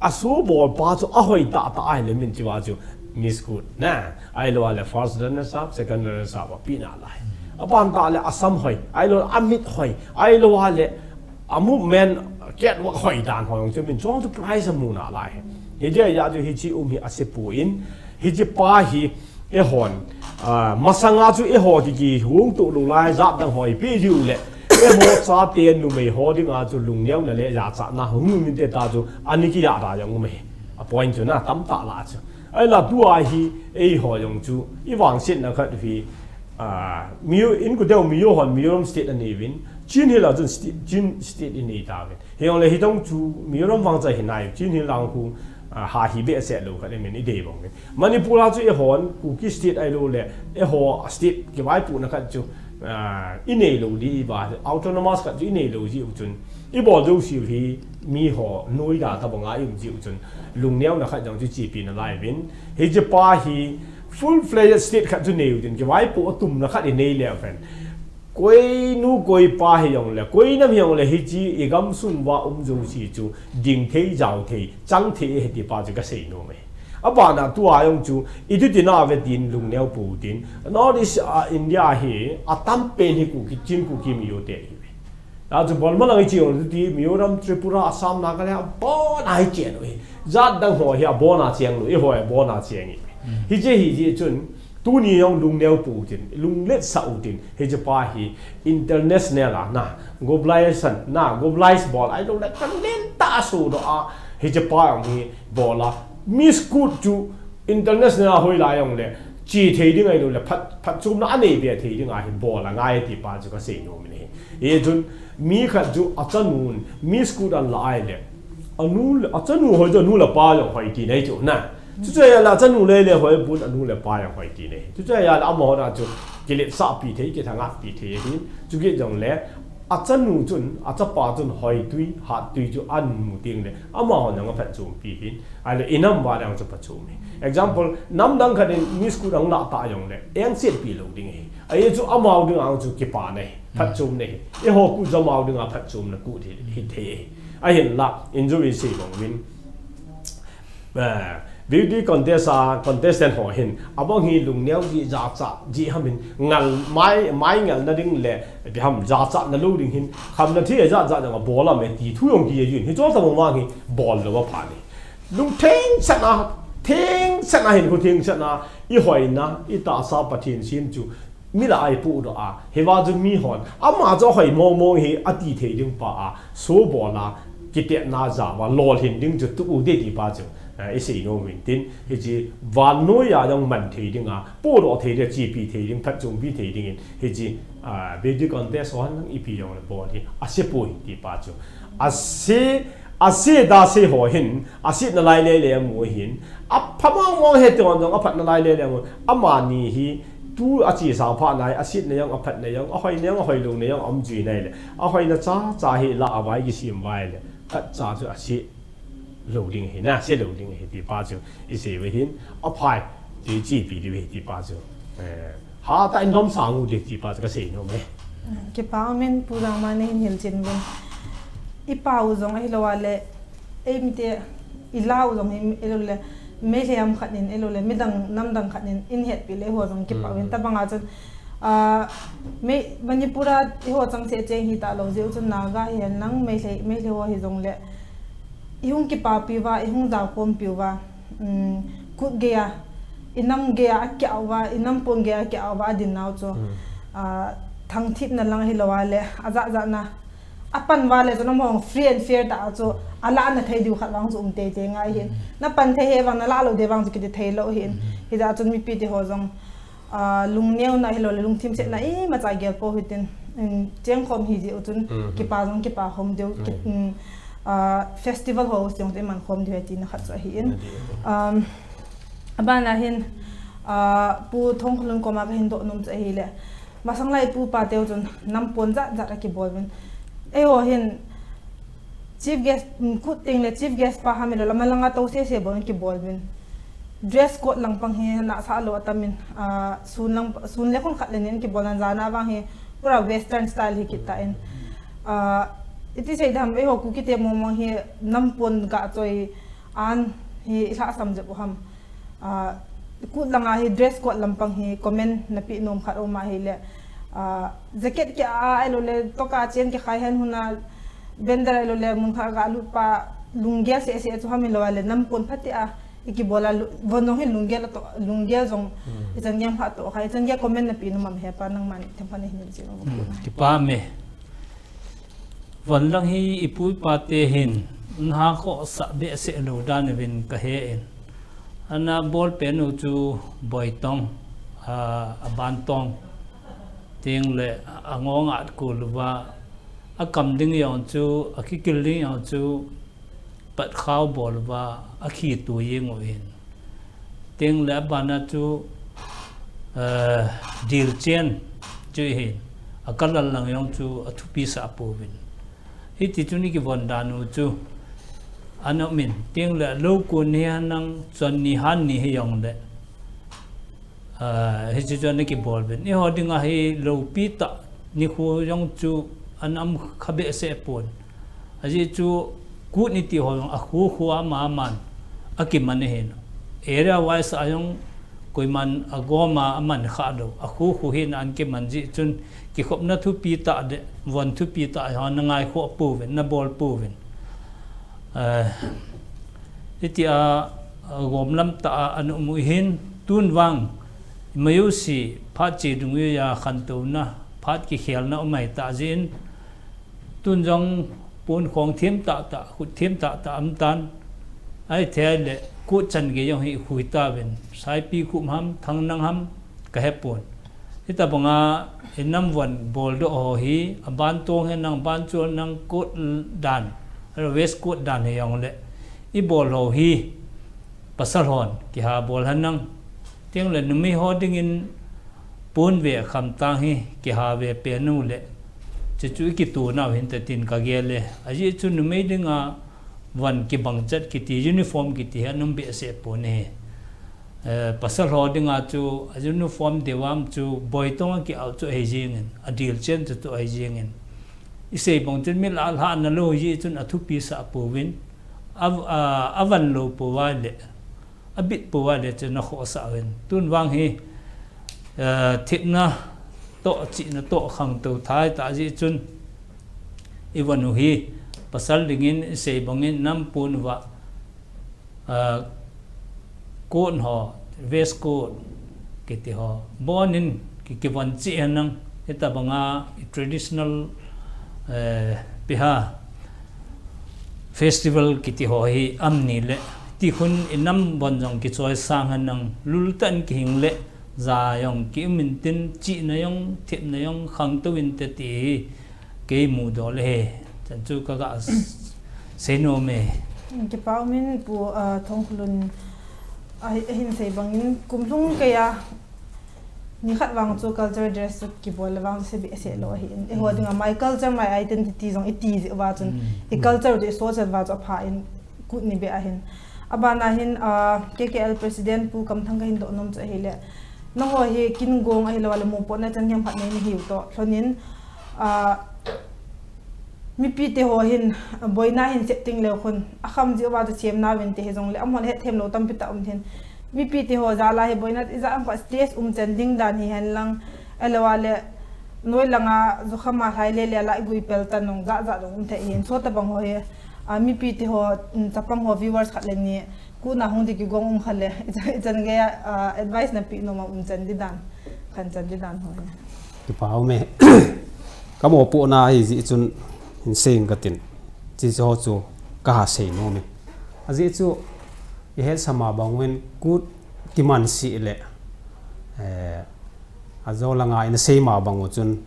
A su bol pa chu a hoi tah tah ahi le min chi va chu Miss Kut na. Ahi lo a le first runner up, second runner up a pi na lai. A ban tah le a sam hoi, ahi lo a mit hoi, ahi lo a le a movement catwalk hoi dan ho jong chu min chong chu prize a mu na lai. Hiche a chu hichi um hi a se pon, hichi pa hi Eihon, ah, masanga chu eiho kiki hung tu lou lai jat dang hoi pi jiu le. Eiho chate numei ho dinga chu lungneo na le jachatna hung um inte ta chu ani kiya da jong um e. A point chu na tam tah la chu. Ahi la tua hi eiho jong chu i vangsetna khat hi, ah, Mizo, in kuteu Mizo hon Mizoram State anei uvin. Chin Hill a chun sti-, Chin State inei ta uvin. Hijongle hitong chu Mizoram vangcha hi nai, Chin Hill lang khu Ah, ha hi behseh lou khat i min i dei bang in. Manipur a chu eihon, Kuki State ahilou le, eiho state kivaipohna khat chu, ah, i nei lou di i va, autonomous khat chu i nei lou ji u chun. I bol jou siu hi, mi ho, noi da ta banga i um ji u chun. Lungneuna khat jong chu chepi nalai vin. Hiche pa hi, full fledged state khat chu nei u din, kivaipoh tumna khat i nei le ven. Koi nu koi pa hi jong le, koi nam hi jong le, hiche i gamsung va um jou si chu, ding thei, jao thei, chang thei, he ti pa chu ka sei nom e. Abana tua jong chu, i tu ti na ve tin, lungneo pou tin, North East, ah, India hi, a tam pen hi Kuki, Chin Kuki mi yo te hi ve. A chu bol ma lang i chi jong tu ti, Mizoram, Tripura, Assam, Nagaland, a bon a hi chen u hi. Jat dang ho hi, a bon a cheng lu, i ho a bon a cheng i. Hiche hi ji chun, Tuni jong lungneo pou tin, lunglet sah u tin, hiche pa hi international a na, globalization na, globalize bol ahilou le, talent tah a sodoh a, hiche pa jong hi bol a, Miss Kut chu international a hoi lai jong le, chi thei ding ahilou le, phat, phatchomna a nei be thei ding a hi bol a ngai ti pa chu ka sei nom in ahi. Hichun, mi khat chu a chanun, Miss Kut an la ai le, a nu le, a chanu hoi chu a nu le pa jong hoi ti nei chu na. Chuche a le a chanu le le hoi pun a nu le pa jong hoi ti nei. Chuche a le amahon a chu kiletsah pi thei, kithangah pi thei hin. Chukit jong le a chanu chun, a chapa chun hoi tui, hat tui chu an mu ting le. Amahon jong a phatchom pi hin. Ahile i nam va jong chu phatchom hi. Example, nam dang khat in Miss Kut ang la ta jong le. Engset pi lou ding hi. Ahi chu amau ding ang chu kipa nei. Phatchom nei. Eiho Kut jong amau ding a phatchomna Kut hi, hi thei hi. Ahinla, injury sei bang vin. Eh, beauty contest a contestant ho hin, abang hi lungneo ji jachat ji ham hin, ngal mai, mai ngal na ding le, ipi ham jachat na lou ding hin, khamna thei jachat jong a bol a me ti thu jong ki ye jin, hiche tabang vang hi bol lou a pha ni. Lungtheng chan a, theng chan a hin, hu theng chan a, i hoina, i tahsa Pathen sem chu, mi la ai pudoh a, hiva chu mi hon, ama chu hoi mong mong hi ati thei ding pa a, so bol a, kitetna ja va, lolhin ding chu tu u de ti pa chu, eh, i sei nom in tin, hiche vannoi a jong man thei ding a, pudoh thei ding, chepi thei ding, phatchompi thei ding in, hiche, ah, beauty contest hon ipi jong le bol hi, ase poi ti pa chu. Ase, ase da se ho hin, aset nalai le le mu hin, apha mong mong he ti hon jong aphat nalai le le mu, amani hi, Tu a chesa pha nai, aset na jong, aphat na jong, ahoi na jong, ahoi lou na jong, aum jui nai le. Ahoi na cha, cha hi la a vai kisem vai le. Khat cha chu ase lou ding hi na, se lou ding hi ti pa chu. I sei ve hin, aphai, ti chepi di ve ti pa chu. Eh, ha ta in dom sang u di ti pa chu ka sei nom e. Kipa min pu jang ma nei hin hil chin vin. I pa u jong ahilou a le, Eimite, i la u jong hi, ahilou le, Meitei ham khat nin, ahilou le, midang, namdang khat nin, in hetpi le, eiho jong kipa uvin, tabang a chun, ah, Mei-, Manipur a, eiho chang se cheng hi ta lou, jeh u chun Naga hi hen lang, Meitei, Meitei ho hi jong le, i hung kipapi uva, i hung jaokhompi uva, um, Kut gei a, i nam gei a, a kia uva, i nam pon gei a, a kia uva, a din nau chu, ah, thangthipna lang ahilou a le, a jat jat na, A pan vale chu namong free and fair ta chu ala na thei diu khat vang chu um tei tei ngai hin. Na pan thei he vang na la lo de vang chu kiti thei lo hin. Hija chun mipi te ho jong, ah, lungneo na hilou le lungthim se na imacha gel po hitin, um, cheng khom hi ji u chun kipa jong kipa khom deu, um, ah, festival ho jong te man khom deu ti na khat chu ahi in. Um, abana hin, ah, Pu Thongkholun koma kahin doh nom chu ahile. Masang lai pu pa teu chun nam pon jat jat a kibol uvin. Eiho hin chief guest, um, Kut teng le chief guest pa ham ilou le, malanga to se se bol in kibol uvin. Dress code lang pang hi nasa lou atam in, ah, sun lang, sun le khon khat le nin kibol nan jana vang hi pura western style hi kit ta in. Ah, iti sei dam eiho Kuki te mong mong hi nam pon ga choi an hi i lhasam jep u ham. Ah, Kut langa hi dress code lampang hi comment napi nom khat um ahile, ah, jacket kia ahilou le toka chen kikhai hen huna vendor ahilou le mun khat ga lut pa lunggel se se chu ham ilou le nam pon phatea i kibol a lu-, von jong hi lunggel to, lunggel jong i chan gei pha to khai, i chan gei comment napi nom am he pa nangman themkhat nei hin chi nom. Kipa me. Von lang hi i pu i pa te hin, na khohsah behseh lou dan uvin ka he in. Ana bol pen u chu Boitong, a, a Bantong. Teng le a ngong at kul uva, a kam ding jong chu, a kikil ding jong chu, pat khao bol uva akhi tu jeng u hin. Tengle abana chu, eh, dil chen chu hin. Akalal lang jong chu athupi sah pouvin. Hiti chun ikivon dan u chu ana um in. Tengle lou kun hi hanang chon ni han ni hi jongle. Ah, hiche chu ana kibol uvin. Eiho dinga hi loupi tah nikho jong chu ana um kha behseh pon. Ajeh chu kut niti ho jong akho kho a ama aman akiman ahin. Area wise a jong koiman agom a aman kha lou. Akho kho hin ana kiman jeh chun kikhopna thupi tah le von thupi tah ho ana ngai kho pouvin, ana bol pouvin. Eh, hitia, eh, gom lam tah a ana um u hin, tun vang, ima jouse, phat che dungjui a khantouna, phat kikhelna um ahi tah jeh in, tun jong pon khong them tah tah, khut them tah tah um tan, ahithei le, kut chan gei jong hi khui tauvin, Saipikhup ham, Thangnang ham, ka he pon. Hitabanga inam von boldoh ho hi, aban tong hi nang, ban chol nang kut dan, West kut dan hi jongle. Ibol ho hi, pasal hon, kiha bol hen nang. Tengle numei ho dingin pon ve khamtang hi, kiha ve pen u le. Chuchu ikitoh nau hinte tin kagel e. Ajeh chu numei dinga von kibang chet kiti, uniform kiti hi ana um behseh pon ahi. Eh, pasal ho dinga chu, a uniform deuvam chu, boitong a ki-out chu ahi jengin, adil chen chu chu ahi jengin. Isei bang chun mi la lhahna lou jeh chun athupi sah pouvin, a, a, avan lou pouva le, abit pouva le chun akhohsah uvin. Tun vang hi, eh, thepna toh, chihna toh, khangtou thei tah jeh chun, ivon u hi, pasal dingin, isei bangin, nam pon uva, ah, coat ho, waistcoat, kiti ho, bon in ki, kivon cheh hen nang, hitabanga i traditional, eh, ipi ham, festival kiti ho hi um ni le, ti khun inam von jong kichoi sang hen nang, lul tah in kihing le, ja jong ki um intin, chihna jong, thepna jong, khangtou inte ti hi, kei mudoh le hi, chan chu kaga s-, seinom e. Kipa umin Pu, ah, Thongkholun, ah, ahin sei bangin kum lhung keiya, nikhat vang chu culture dress chu kibol le vang chu se behseh lou ahin. Eiho dinga my culture, my identity jong iti jeh uva chun, i culture chu i sohchet uva chu apha in kut ni beh ahin. Abana hin, ah, K K L president Pu Kamthang kahin doh nom chu ahile. Nangho hi kin gong ahilou le mupotna chan gei khat nei nahiu toh. Lhonin, ah, mipite ho hin, boina hin sep ting leu khun, akham jeh uva chu sem nauvin te hijongle, amahon hetthem lou tampi tah um hin. Mipite ho jal a hi boina ijat ham khat stress um chan ding dan hihen lang, ahilou le, noi langa, jukham a lhai le le a laigui pel tan nung, jat jat nung um thei hin. Chutabang ho hi, ah, mipite ho, um, chapang ho viewers khat le ni, kut na hung ding kigong um kha le, ichan, ichan gei a, ah, advice napeh nom a um chan ding dan, khan chan ding dan ho hi. Kipa ume. Ka mopohna ahi jeh chun hin sei inge katin. Hiche ho chu kaha sei nom e. Ajeh chu, ihet sa ma bang uvin kut kiman seh le, eh, ajo langa ina sei ma bang u chun,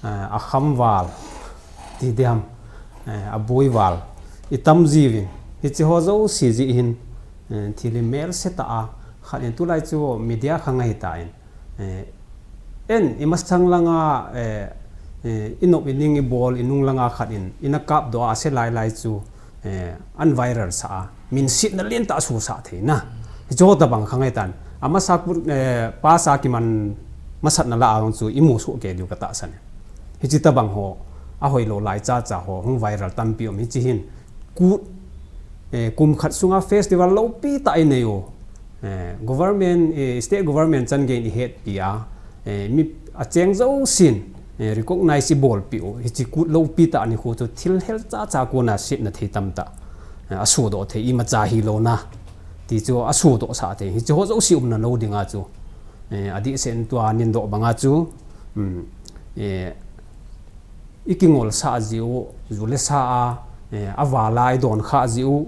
eh, akham val, ti ding ham, eh, aboi val, itam jiuvin. Hiche ho jouse jeh hin, eh, thil hi melse tah a, khat in tulai chu media khang ahitan. Eh, en, imasang langa, eh, eh, inop ining ibol, inung langa khat in, ina kapdoh a ase lai lai chu, eh, ana viral sah a, minsetna lentah asosah thei na. Hiche ho tabang khang ahitan. Amasa kut, eh, past a kiman masatna lah a jong chu imu soh kei diu katahsan e. Hiche tabang ho, ahoilou lai chacha ho, hung viral tampi um hiche hin. Kut, eh, kum khat sunga festival loupi tah inei u. Eh, government, eh, state government chan gei in ihetpi a, eh, mi acheng jousen, eh, recognize ibolpeh u. Hiche kut loupi tah nikho chu thil hel chacha kona setna thei tamtah, eh, asodoh thei imacha hilou na. Ti chu asodoh sah thei. Hiche ho jouse umna lou dinga chu. Eh, adehset in tua nin doh banga chu. Um, eh, ikingol sah jeh u, ju le sa a, eh, aval a idon khah jeh u,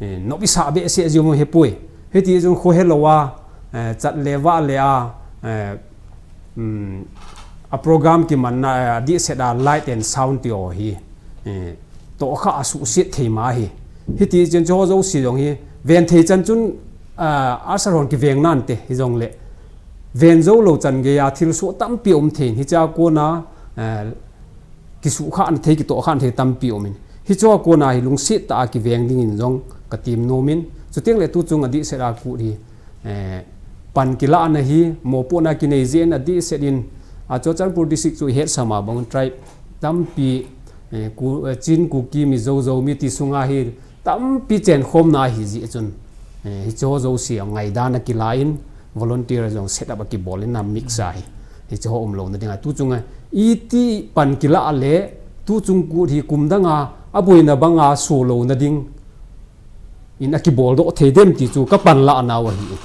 eh, nop isah behseh jeh u hipoi. Hiti chun kho helou a, eh, chat le vah le a, eh, um, a program kimanna, eh, adehset a light and sound ti ho hi, eh, tohkhah asuhset thei ma hi. Hiti chun hicheho jouse jong hi ven thei chan chun, ah, usher hon kiveng nante hijongle ven jou lou chan geiya thilsoh tampi um thei in hichea kona, ah, kisuhkhahna thei, kitohkhahna thei tampi um in. Hicheho kona hi lungset tah a kiveng dingin jong katem nom in. Chuteng le tuchung adehset a kut hi, eh, pan kilahna hi mopohna kinei jeh in adehset in, ah, Churachandpur district chu ihetsah ma bang tribe tampi, eh, Ku-, eh, Chin, Kuki, Mizo, Zomi ti sunga hi tampi chenkhomna ahi jeh chun, eh, hicheho jouse a ngaidan akilan volunteer jong set up akibol in a mix ahi. Hicheho umlouna dinga tuchunga iti pan kilah le tuchung kut hi kum danga aboina banga soh louna ding in akibol doh thei dem ti chu kapan lahnau ahi.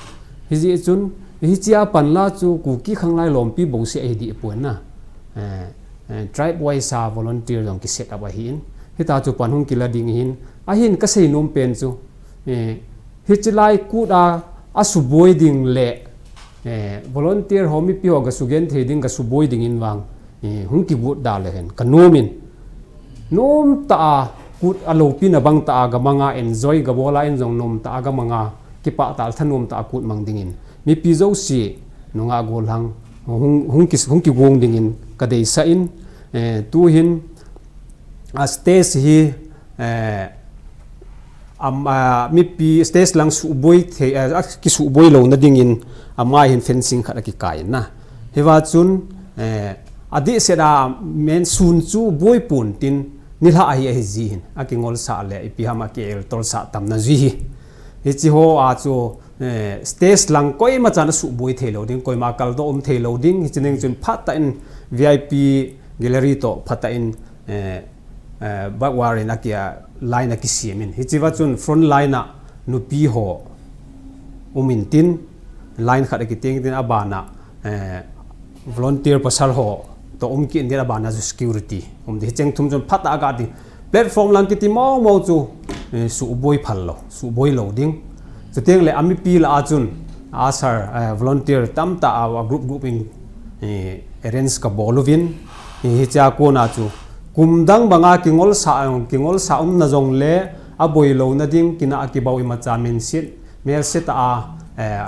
Hijeh chun hichea panla chu Kuki khanglai lompi bouseh ahi deh pon na. Eh, eh, tribe wise a volunteer jong kiset up ahin. Hita chu pan hung kila ding ahin. Ahin kasei nom pen chu, eh, hiche lai kut a, asuboi ding le, eh, volunteer ho mipi ho gasugenthei ding gasuboi dingin vang, eh, hung kigot da le hen kanom in. Nomtah a kut aloupina bangtah a gamanga enjoy gabola in jong nomtah a gamanga kipah tah a thanom tah a kut mang dingin mipi jouse nungah gollhang hung, hung ki, hung kigong dingin kadeisah in, eh, tuhin a stage hi, eh, am, ah, mipi stage lang suboi thei, eh, akisuhboi louna dingin amai hin fencing khat akikai in na. Hiva chun, eh, adehset a men sun chu boi pon tin nilhah ahi ahi jeh hin akingolsah le ipi ham akieltolsah tamna jui hi. Hicheho a chu, eh, stage lang koima chan asuboi thei lou ding, koima kaldoh um thei lou ding, hiche ning chun phatah in V I P gallery toh phatah in, eh, eh, barbed wire in akia line akisem in. Hicheva chun front line a nupi ho um intin, line khat akiteng tin abana, eh, volunteer pasal ho toh um kit intin abana chu security um ding. Hicheng thum chun phatah a ga ding. Platform lang kiti mong mong chu, eh, suboi phal lou, suboi lou ding. Chuteng le amipi lah a chun, usher, eh, volunteer tamtah a, a group group in, eh, arrange kabol uvin, eh, hichea kona chu kum dang banga kingolsah, kingolsah umna jongle aboi louna ding, kinah kibau imacha minset, melse tah a, eh,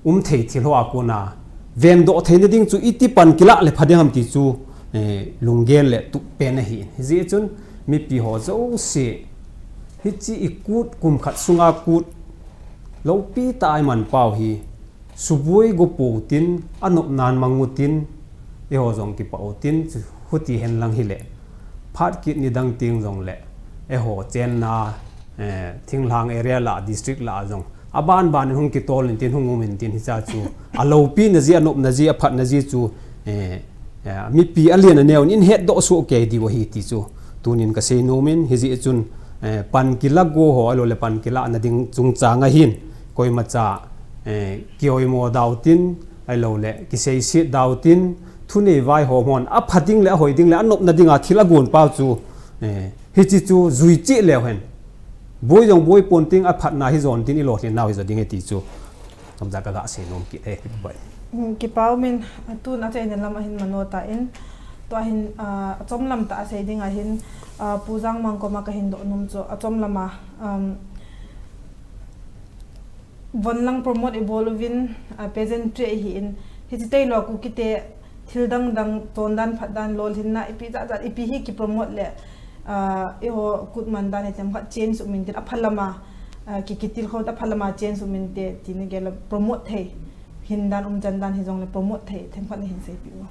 um thei thil hoa kona vendoh theina ding chu iti pan kilah le pha ding ham ti chu, eh, lunggen le tup pen ahi. Hijeh chun mipi ho jouse hiche ikut kum khat sunga kut loupi tah a iman pau hi suboi go pou tin, anopnan mang utin, eiho jong kipah utin, chu huti hen lang hile phat kit nidang teng jongle eiho chenna, eh, thinglhang area lah, district lah jong aban ban in hung kitol intin, hung um intin, hichea chu aloupina jeh, anopna jeh, aphatna jeh chu, eh, eh, mipi alen aneovin ihetdoh soh kei diu ahi ti chu tunin kasei nom in, hijeh chun, eh, pan kila go ho ahiloule pan kilahna ding chungchang ahin koimacha, eh, kioimo dautin ahiloule kiseiset dautin thunei vaihom hon apha ding le ahoi ding le anopna dinga thil agon pau chu, eh, hiche chu jui cheh leu hen, boi jong boi pon tin, aphatna hijon tin ilolhin nau hijo ding ahi ti chu chomcha kaga sei nom kit e. Kipa umin, tun achaina lam ahin mano tan, tua hin, ah, achom lam tah a sei ding ahin, ah, Pu Jangmang koma kahin doh nom chu achom lama, um, von lang promote ibol uvin, ah, pageantry ahin, hiche tailou a Kukite thil dang dang, chondan phatdan, lolhinna ipi jat jat ipi hi kipromote le, ah, eiho kut man dan hi themkhat change um inte, apha lama, ah, ki, kitilkhou apha lama change um inte ti nagel a promote thei, hindan umchan dan hijongle promote thei themkhat nahin seipeh u.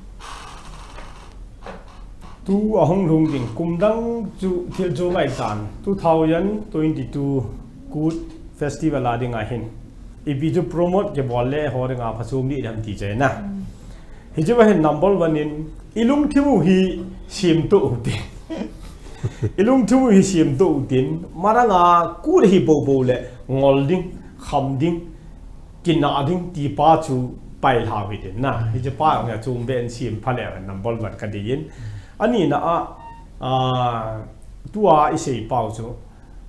Tu ahung lhung ding kum dang chu thil chu ngaitan, two thousand twenty-two Kut Festival a ding ahin ipi chu promote kibol le eiho dinga phachom dih dem ti chu ahi na. Hichea hin number one in ilungthim u hi semdoh utin. Ilungthim u hi semdoh utin, maranga Kut hi boubou le ngol ding, kham ding, kinah ding ti pa chu pailhau hitin na. Hiche pa jong achom beh in sem pha leu hen number one kadei in. Anina a, ah, tua isei pau chu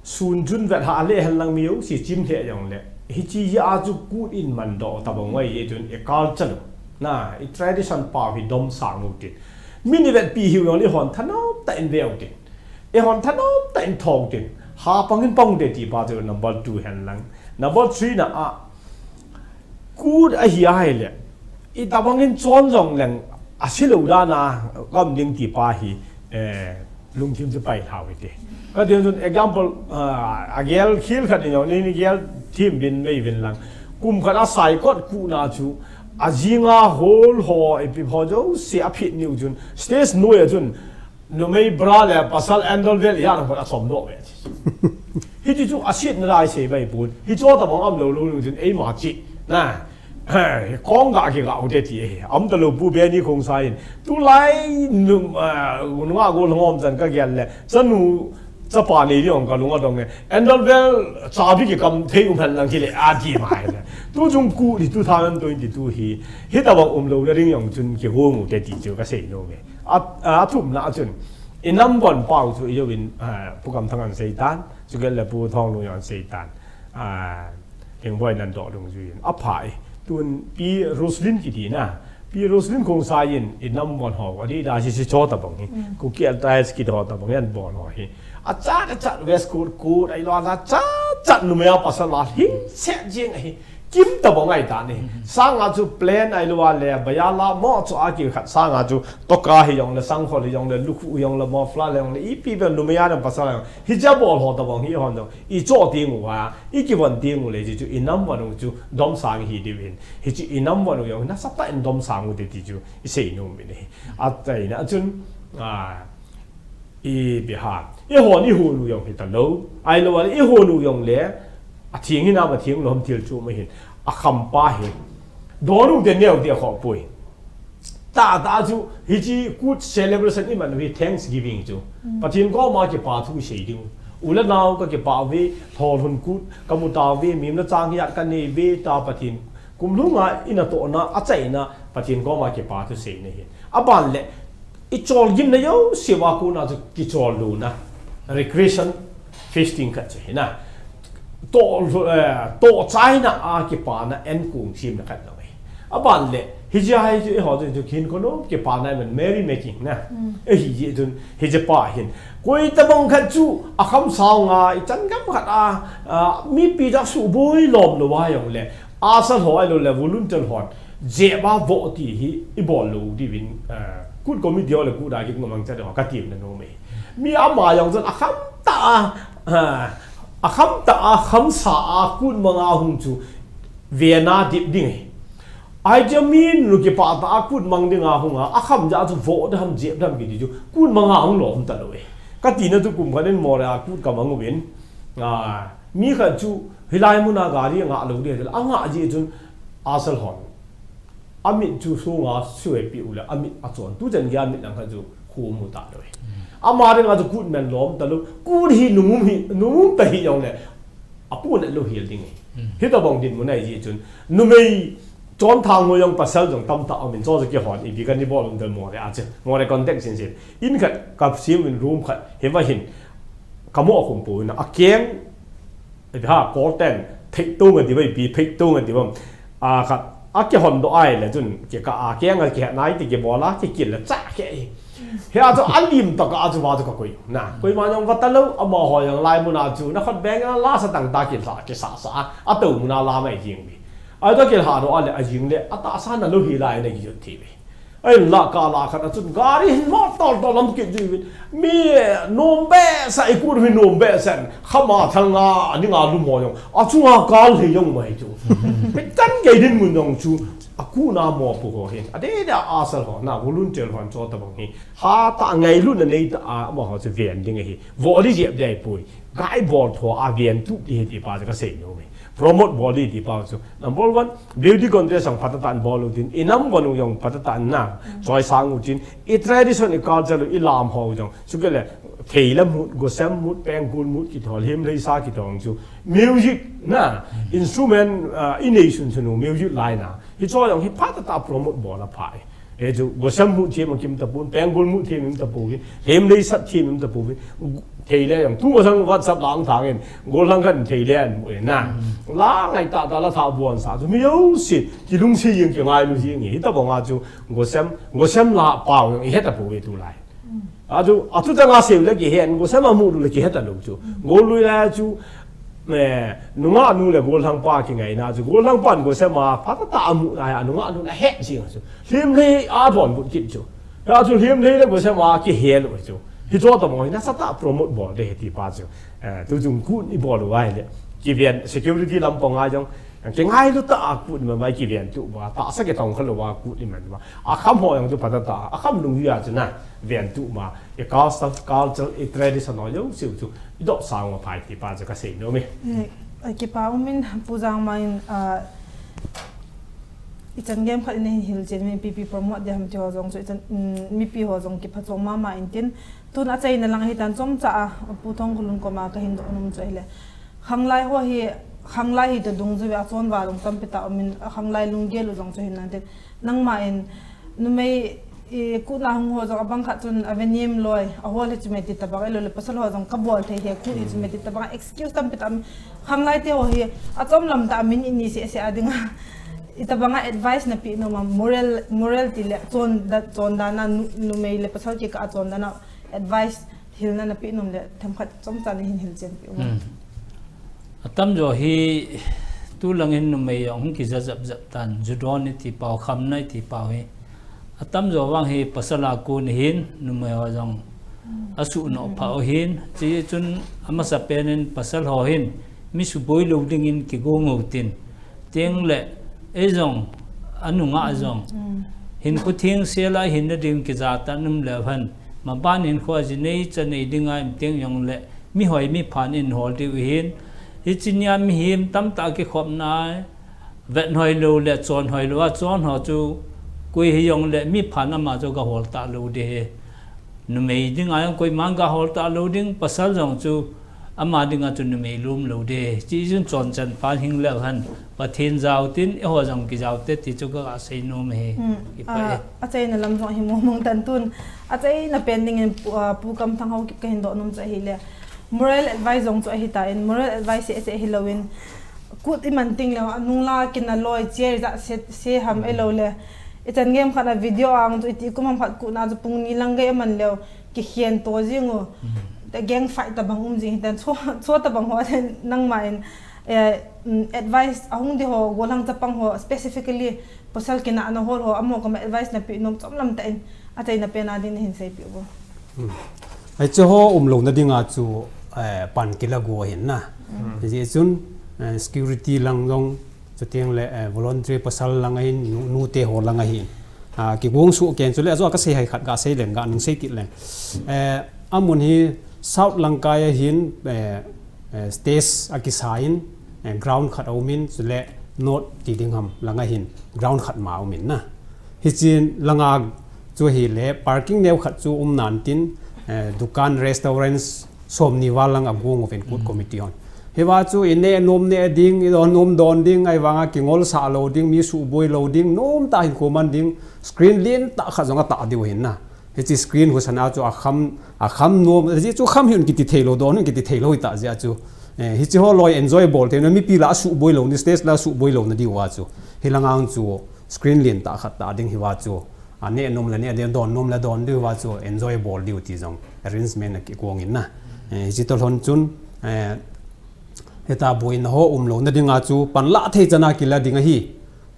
sun jun vet hah le hen lang mi jouse chim lheh jongle hiche jeh a chu Kut in mandoh tabang u ahi, jeh chun i culture u, na, i tradition pau hi domsang utin. Min ivetpi hiu jongle eihon thanom tah in ve utin, eihon thanom tah in thou utin, Ha pangin pang de ti pa chu number two hen lang. Number three na a, kut ahi a hile, i tabangin chon jong leng, a si lo dan a, kam ding ti pa hi, eh, lungthim chu pai thau hi te. Ka ding chun example, ah, a gel khil khat ni jong, ni, ni gel thim bin mei bin lang. Kum khat a sai kot kut na chu, a jinga hol ho, ipi ho jo, si a phit niu chun, stage noi a chun, numei bra le pasal underwear ya na a som doh ve. Hiti chu a siet na lai sei bai pun. Hi cho tabang am lo lo lo chun ei ma chi. Na. He, kong ga ki ga u te ti he. Am ta lo pu be ni kong sa in. Tu lai nu, ah, nu nga go ngom chan ka gel le. Chanu chapa ni ni ong ka lunga dong e. Underwear cha bi ki kam thei um han lang ki le a ti ma he. Tu chung ku ni two thousand twenty-two hi. Hi tabang um lo na ring yong chun ki hong u te ti chu ka sei nom e. A, a thumna a chun, i nam von pau chu i jouvin, ah, Pu Kamthang in sei tan, chukit le Pu Thonglu in sei tan, ah, Lhingboi Nandoh Lungjuiyin. A pha e, tun Pi Roslin kiti na, Pi Roslin Khongsai in i nam von ho, a di da si si cho tabang hi, Kuki Alliance kiti ho tabang hi an von ho hi. A chat, a chat, waistcoat, coat, a i lo a chat, chat, numei a pasal a, hing set jing hi. Kim tabang ai ta ni. Sanga chu plain ai lua le, bayala mo chu a ki khat sanga chu toka hi jong le, sangkhol hi jong le, lukhu hi jong le, mofla le jong le, ipi pen numei a dang pasal jong. Hi ja bol ho tabang hi hon jong. I cho ti ngu a, i ki von ti ngu le, chi chu i nam von u chu dom sang hi di vin. Hi chi i nam von u jong, na sa ta in dom sang u ti ti chu, i sei nu mi ni. A tai na chun, a, I biha. I hon i hon u jong hi ta lo. Ai lo, i hon u jong le. A thing hi na ma thing lom thil chu ma hin. A kham pa hi. Don u de neo de kho pui. Ta ta chu hi chi kut celebration i man hi Thanksgiving chu. Pathen koma kipa thu sei ding. U le nau ka kipa ve, thol hun kut, ka mu ta ve, mim na chang hi at ka nei ve, ta Pathen. Kum lhunga i natohna, a chaina, Pathen koma kipa thu seina hi. A ban le, i chol gimna jouse va kona chu kichol lona, recreation feasting khat chu hi na. To, eh, to chaina a kipana en kung simna khat lo e. A ban le, hi jia hi chu i ho chu, chu khin kono, kipana man merry making na. E hi ji chun, hi je pa hin. Koi tabang khat chu, a kham sao nga, i chan gam khat a, a, mi pi jak su boi lom lo va jong le. Asal ho ai lo le volunteer hon. Jeba vo ti hi i bol lo di vin, eh, kut committee ho le kut a kit ngomang cha de ho ka tim na no me. Mi ama jong chun a kham ta a, eh, a kham ta a, kham sa a, kut manga hung chu ve na dip ding e. Ai cha mi nu kipa ta a kut mang ding a hung a, a kham ja chu vo de ham jep dam ki di chu, kut manga hung lom ta lo e. Ka ti na chu kum ka den mo le a kut ka mang u vin. A, mi khat chu, hilai muna gari a ngah lo di, a ngah ji chun asal hon. A mit chu sunga sui pi u le, a mit a chon. Tu chen gei a mit lang khat chu khu mu ta lo e. Ama ding a chu kut men lom ta lo. Kut hi nungum hi, nungum ta hi jong le. A pu ne lo hi ding e. Hi ta bang din mu nai ji chun. Numei chon thang ho jong pasal jong tam ta a min cho ki hon. I bi ka ni bol um ta mo le a che. Mo le contact sin sin. In khat, ka sim in room khat. Hi va hin. Ka mo khum pu na. A keng Ipi ha, kol ten, phei tu nga ti ba, ipi phei tu nga ti ba. A khat, a kihon doh ai le chun, ki ka a keng a kihe nai ti kibol a, kikil le cha ke. Hi a chu a lim ta ka a chu va chu ka koi. Na, koima jong va ta lo, amaho jong lai mun a chu, na khat beng a la sa tang ta kilha, kisa sa, a to mun a la mai jing bi. A to kilha doh a le a jing le, a tahsa na lo hi lai na kijot ti bi. Ahin la ka la khat a chun gari hin mo tol tol lam kit ji vin. Mi nom behseh, i kut hi nom behseh. Khama thang a, a ning a lum ho jong. A chunga kal hi jong mai chu. Pi tan gei din mun jong chu. A kut na mo pu ho hin. A de da asal ho, na volunteer hon cho ta bang hi. Ha ta ngailut na nei ta a, amaho chu ven ding hi. Vo li jep dei pui. Gai bol tho a ven tu ti hi ti pa chu ka sei nom e. Promote bol li ti pa chu. Number one, beauty contest jong phatah tah in bol u tin. I nam von u jong phatah tah in na. Choi sang u tin. I tradition, i culture, i lam ho jong. Chukit le, thei le mut, gosem mut, pengkul mut, kithol, him lei sa kithol chu. Music na, instrument, ah, i nei sun sun u, music line na. Hi cho jong hi phatah tah promote bol a pha e. He chu, gosem mut thiem a kim ta pun, pengkul mut thiem im ta pun, him lei sat thiem im ta pun, thei le jong, tu masang WhatsApp lang thang in, gol lang kan thei le an mu na. La ngai ta ta la tha buan sa, chu mi jouse, kilungset jing, kingailu jing, hi ta bang a chu, gosem, gosem la pau jong, i he ta pu ve tu lai. Achu, achu tanga seu le kihen, gosem a mu le kihet a lo chu. Gol lui la chu, eh, nunga nu le gol hang pa kingai na chu. Gol hang pan gosem a, pata ta a mu na ya, nunga nu le het jing chu. Hlim le a bon bu kit chu. Ya chu hlim le le gosem a kihe lo chu. Hi cho ta mo, na sa ta promote bol de ti pa chu. Eh, tu jung kun i bol u ai le. Kiven security lam pang a jong. Kingailu ta a kut ma mai kiven tu ba, ta sa ke tong kha lo ba kut ni man ba. A kham ho yang tu pata ta, a kham lung ya chu na, ven tu ma. E custom, culture, e tradition ho jong siu chu. I dop sang ma phai ti pa chu ka sei nom e. Eh, a kipa umin pu jang ma in, ah, i chan game khat in hin hil chen mi pipi promote de ham ti ho jong chu i chan, mm, mipi ho jong kipha chom mama in tin. Tun a chaina lang hi tan chomcha a, pu Thongkholun koma ka hin doh nom chu ahile. Khanglai ho hi, khanglai hi to dungjuiya chonva jong tampi ta umin, a khanglai lunggel u jong chu hin nante. Nangma in, numei, i, kutna hung ho jong abang khat chun a ve nem loi, a hol hi chu me ti tabang, ahilou le pasal ho jong ka bol thei hi, kut hi chu me ti tabang, excuse tampi ta um. Khanglai te ho hi, a chom lam ta min i ni se se a dinga. I tabanga advice na pi nom a moral, moral ti le chon da, chon dana nu, numei le pasal kikah a chon dana advice hilna na pi nom le themkhat chomcha ni hin hil chen pi um. Hmm. Atam jo hi tu lang in numei jong hung kija jap jap tan, ju don i ti pau, kham na i ti pau hi. Atam jo vang hi pasal a kon hin numei ho jong a su no pha u hin, chi chun amasa pen in pasal ho hin mi suboi lo ding in kigong u tin. Teng le, ei jong, a nunga jong. Hinkho theng sel a hin na ding kija ta num le han. Ma ban hinkho a ji nei cha nei ding a im teng jong le, mi hoi mi phan in hol diu hin. Hi chi nia mi him tam ta ki khop na, vet hoi lo le, chon hoi lo a, chon ho chu, kui hi jong le, mi phan ama chu ka hol ta lo de he. Numei ding a jong koiman ka hol ta lo ding, pasal jong chu ama ding a chu numei lum lo de. Chi jun chon chan pan hing le han, Pathen jao tin, eiho jong kijao te ti chu ka, ka sei nom e. Hmm. Kipa e. Ah, a chaina lam jong hi mo mong tan tun. A chaina pen ding in pu, ah, pu Kam Thang Haokip ka hin doh nom chu ahile. Moral advice jong chu ahi ta in, moral advice se, se hi lo in. Kut i man ting le, a nung la kin a loi, chair ja se, se ham e lo le. I chan game khat a video ang chu i ti kum ham khat kut na chu pung ni lang ge man leo. Kikhen to jing u. Hmm. Ta gang fight tabang um jing hi tan cho, cho tabang ho ten nangma in, eh, mm, advice ahung di ho, golang chapang ho, specifically pasal kina ana hol ho, amo kama advice na pi nom chom lam ta in, a chaina pen a ding na hin sei pi bo. Hmm. Ai chu ho um lo na ding a chu, eh, pan kila go hin na. Hmm. Ji chun, eh, security lang jong, chuteng le, eh, voluntary pasal lang ahin, nu, nu te ho lang ahin. Ah, kigong su ken chu le, ajo ka sei hai khat ka sei leng, ka nung sei kit leng. Eh, amun hi South Langkai ahin, eh, eh, stage a kisa in, eh, ground khat a um in, chu le North ti ding ham lang ahin, ground khat ma um in na. Hi chin langa chu hi le, parking neo khat chu um nan tin, eh, dukan, restaurants, som ni val lang a gong uvin kut committee hon. Hi va chu i ne nom ne ding, i don nom don ding, ai vanga kingol sa lo ding, mi su boi lo ding, nom ta hin ko man ding, screen lien ta kha jong a ta diu hin na. Hi chi screen hu sana chu a kham, a kham nom, ji chu kham hin kiti thei lo, don hin kiti thei lo i ta ji a chu. Eh, hi chi ho loi enjoy bol thei na, mi pi la su boi lo ni, stage la su boi lo na diu a chu. Hi langa chu screen lien ta khat ta ding hi va chu. A ne nom le ne ding, don nom le don diu va chu enjoy bol diu ti jong arrangement a kigong in na. Eh, hi chi to lhon chun, eh, heta buina ho um lo na ding a chu pan la thei chana kila ding ahi.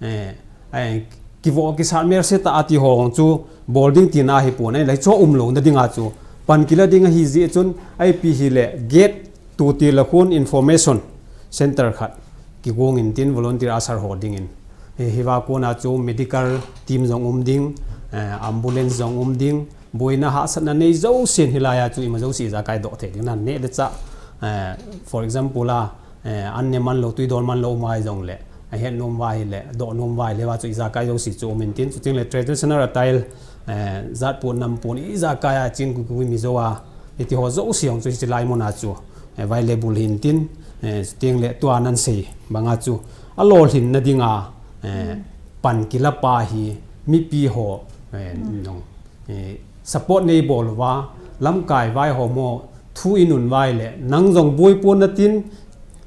Eh, eh, kivo kisat mer se ta ati ho chu bol ding ti na hi pon, eh, lai cho um lo na ding a chu pan kila ding ahi ji chun I P hi le gate tu ti la khun information center khat kigong in tin volunteer asar ho ding in. Hi, hi va kona chu medical team jong um ding, eh, ambulance jong um ding, boina hahsatna nei jouse in hilai a chu ima jouse ijakai doh thei ding nan ne le cha, eh, for example a, eh, an ne man lo, tui don man lo mai jong le, a het nom vai le, doh nom vai le va chu ijakai jouse chu um in tin, chu ting le traditional attire, eh, jat pun nam pun ijakai a chin ku ku mi jo a, iti ho jouse jong chu hi lai mona chu, eh, available hin tin, eh, ting le tua nan sei banga chu a lolhin na dinga, eh, pan kila pa hi mipi ho, eh, nong, eh, support nei bol va, lamkai vai ho mo thu inun vai le, nang jong boi pon na tin,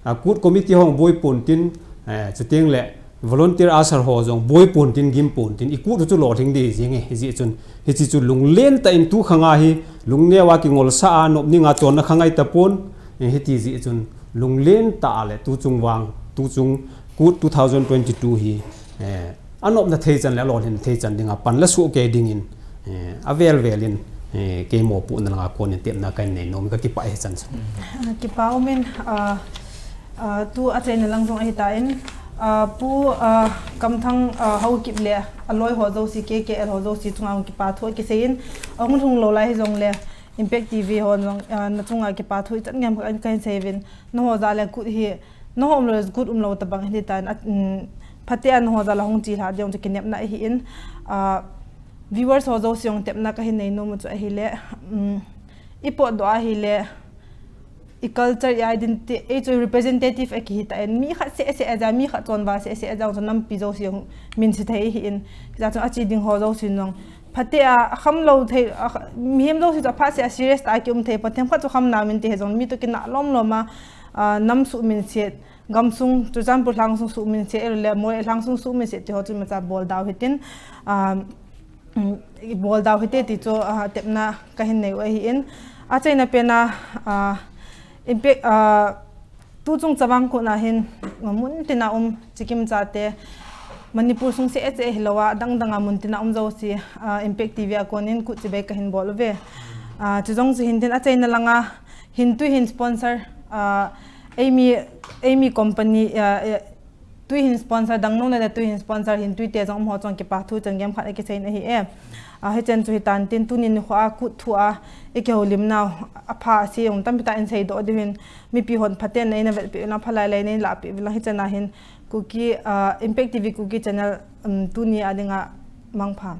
a kut committee hong boi pon tin, eh, chuting le, volunteer usher ho jong boi pon tin, gim pon tin, i kut u chu lolhing ding jing e, hijeh chun, hiche chu lunglen tah in tu khang a hi, lungneo a kingolsa a, nop ning a chonna kha ngai tapon, eh, hiti jeh chun, lunglen tah a le tu chung vang, tu chung kut two thousand twenty-two hi, eh, anopna thei chan le alolhin thei chan dinga pan la soh kei dingin, eh, avel vel in, eh, kei mopohna langa konin tepna kahin nei nom, ka kipah e hichan chu. Ah, kipa umin, ah, ah, tu achaina lang jong ahitan, ah, Pu, ah, Kamthang, ah, Haokip le aloi ho jouse, K K L ho jouse chunga hung kipa thu kiseiyin, ahung lhung lou lai hijongle, Impact T V hon jong, ah, na chunga kipa thu ichan ngam khat kahin seiuvin, nangho jal a kut hi, nangho umlou le kut umlou tabang hiti tan, ah, um, phatea nangho jal a hung chelha ding chu kinepna ahin, ah, viewers ho jouse jong tepna kahin nei nom u chu ahile, um, i potdoh ahile, i culture, i identity, ei chu representative akihi tan, mi khat seh seh a jong, mi khat chonval seh seh a jong chu nampi jouse jong min se thei ahin, hijeh chun ache ding ho jouse jong, phatea, akham lou thei, a, mihem jouse chu aphat seh a serious tah a kium thei pon, themkhat chu khamna min ti hijong, mi toh kinah lom lom a, ah, nam suhminset, gamsung, Churachandpur lhang sung suhminset, ahilou le Moreh lhang sung suhminset ti ho chu imacha bol dau hitin, ah, um, i bol dau hite ti chu, ah, tepna kahin nei u ahin. Achaina pen a, ah, Impact, ah, tu chung Chavang Kut a hin, mun tina um, Sikkim chate, Manipur sung seh seh hilou a, adang dang a mun tina um jouse, ah, Impact T V a konin kut chibai kahin bol uve. Ah, chu jong chu hintin, achaina langa hin tui hin sponsor, ah, eimi, eimi company, ah, eh, tui hin sponsor dang nom le tui hin sponsor hin tui te jong um ho chunga kipa thu chan gem khat akiseiyin ahi e. Ah, hichan chu hitan tin tuni nikho a kut thu a ikihoulimnau apha ase jong tampi tah in seidoh diu hin mipi hon phaten na in vetpeh uvin, aphalai lai na in lahpeh uvin lang hichan a hin Kuki, ah, Impact T V Kuki channel, um, tuni a dinga mangpha.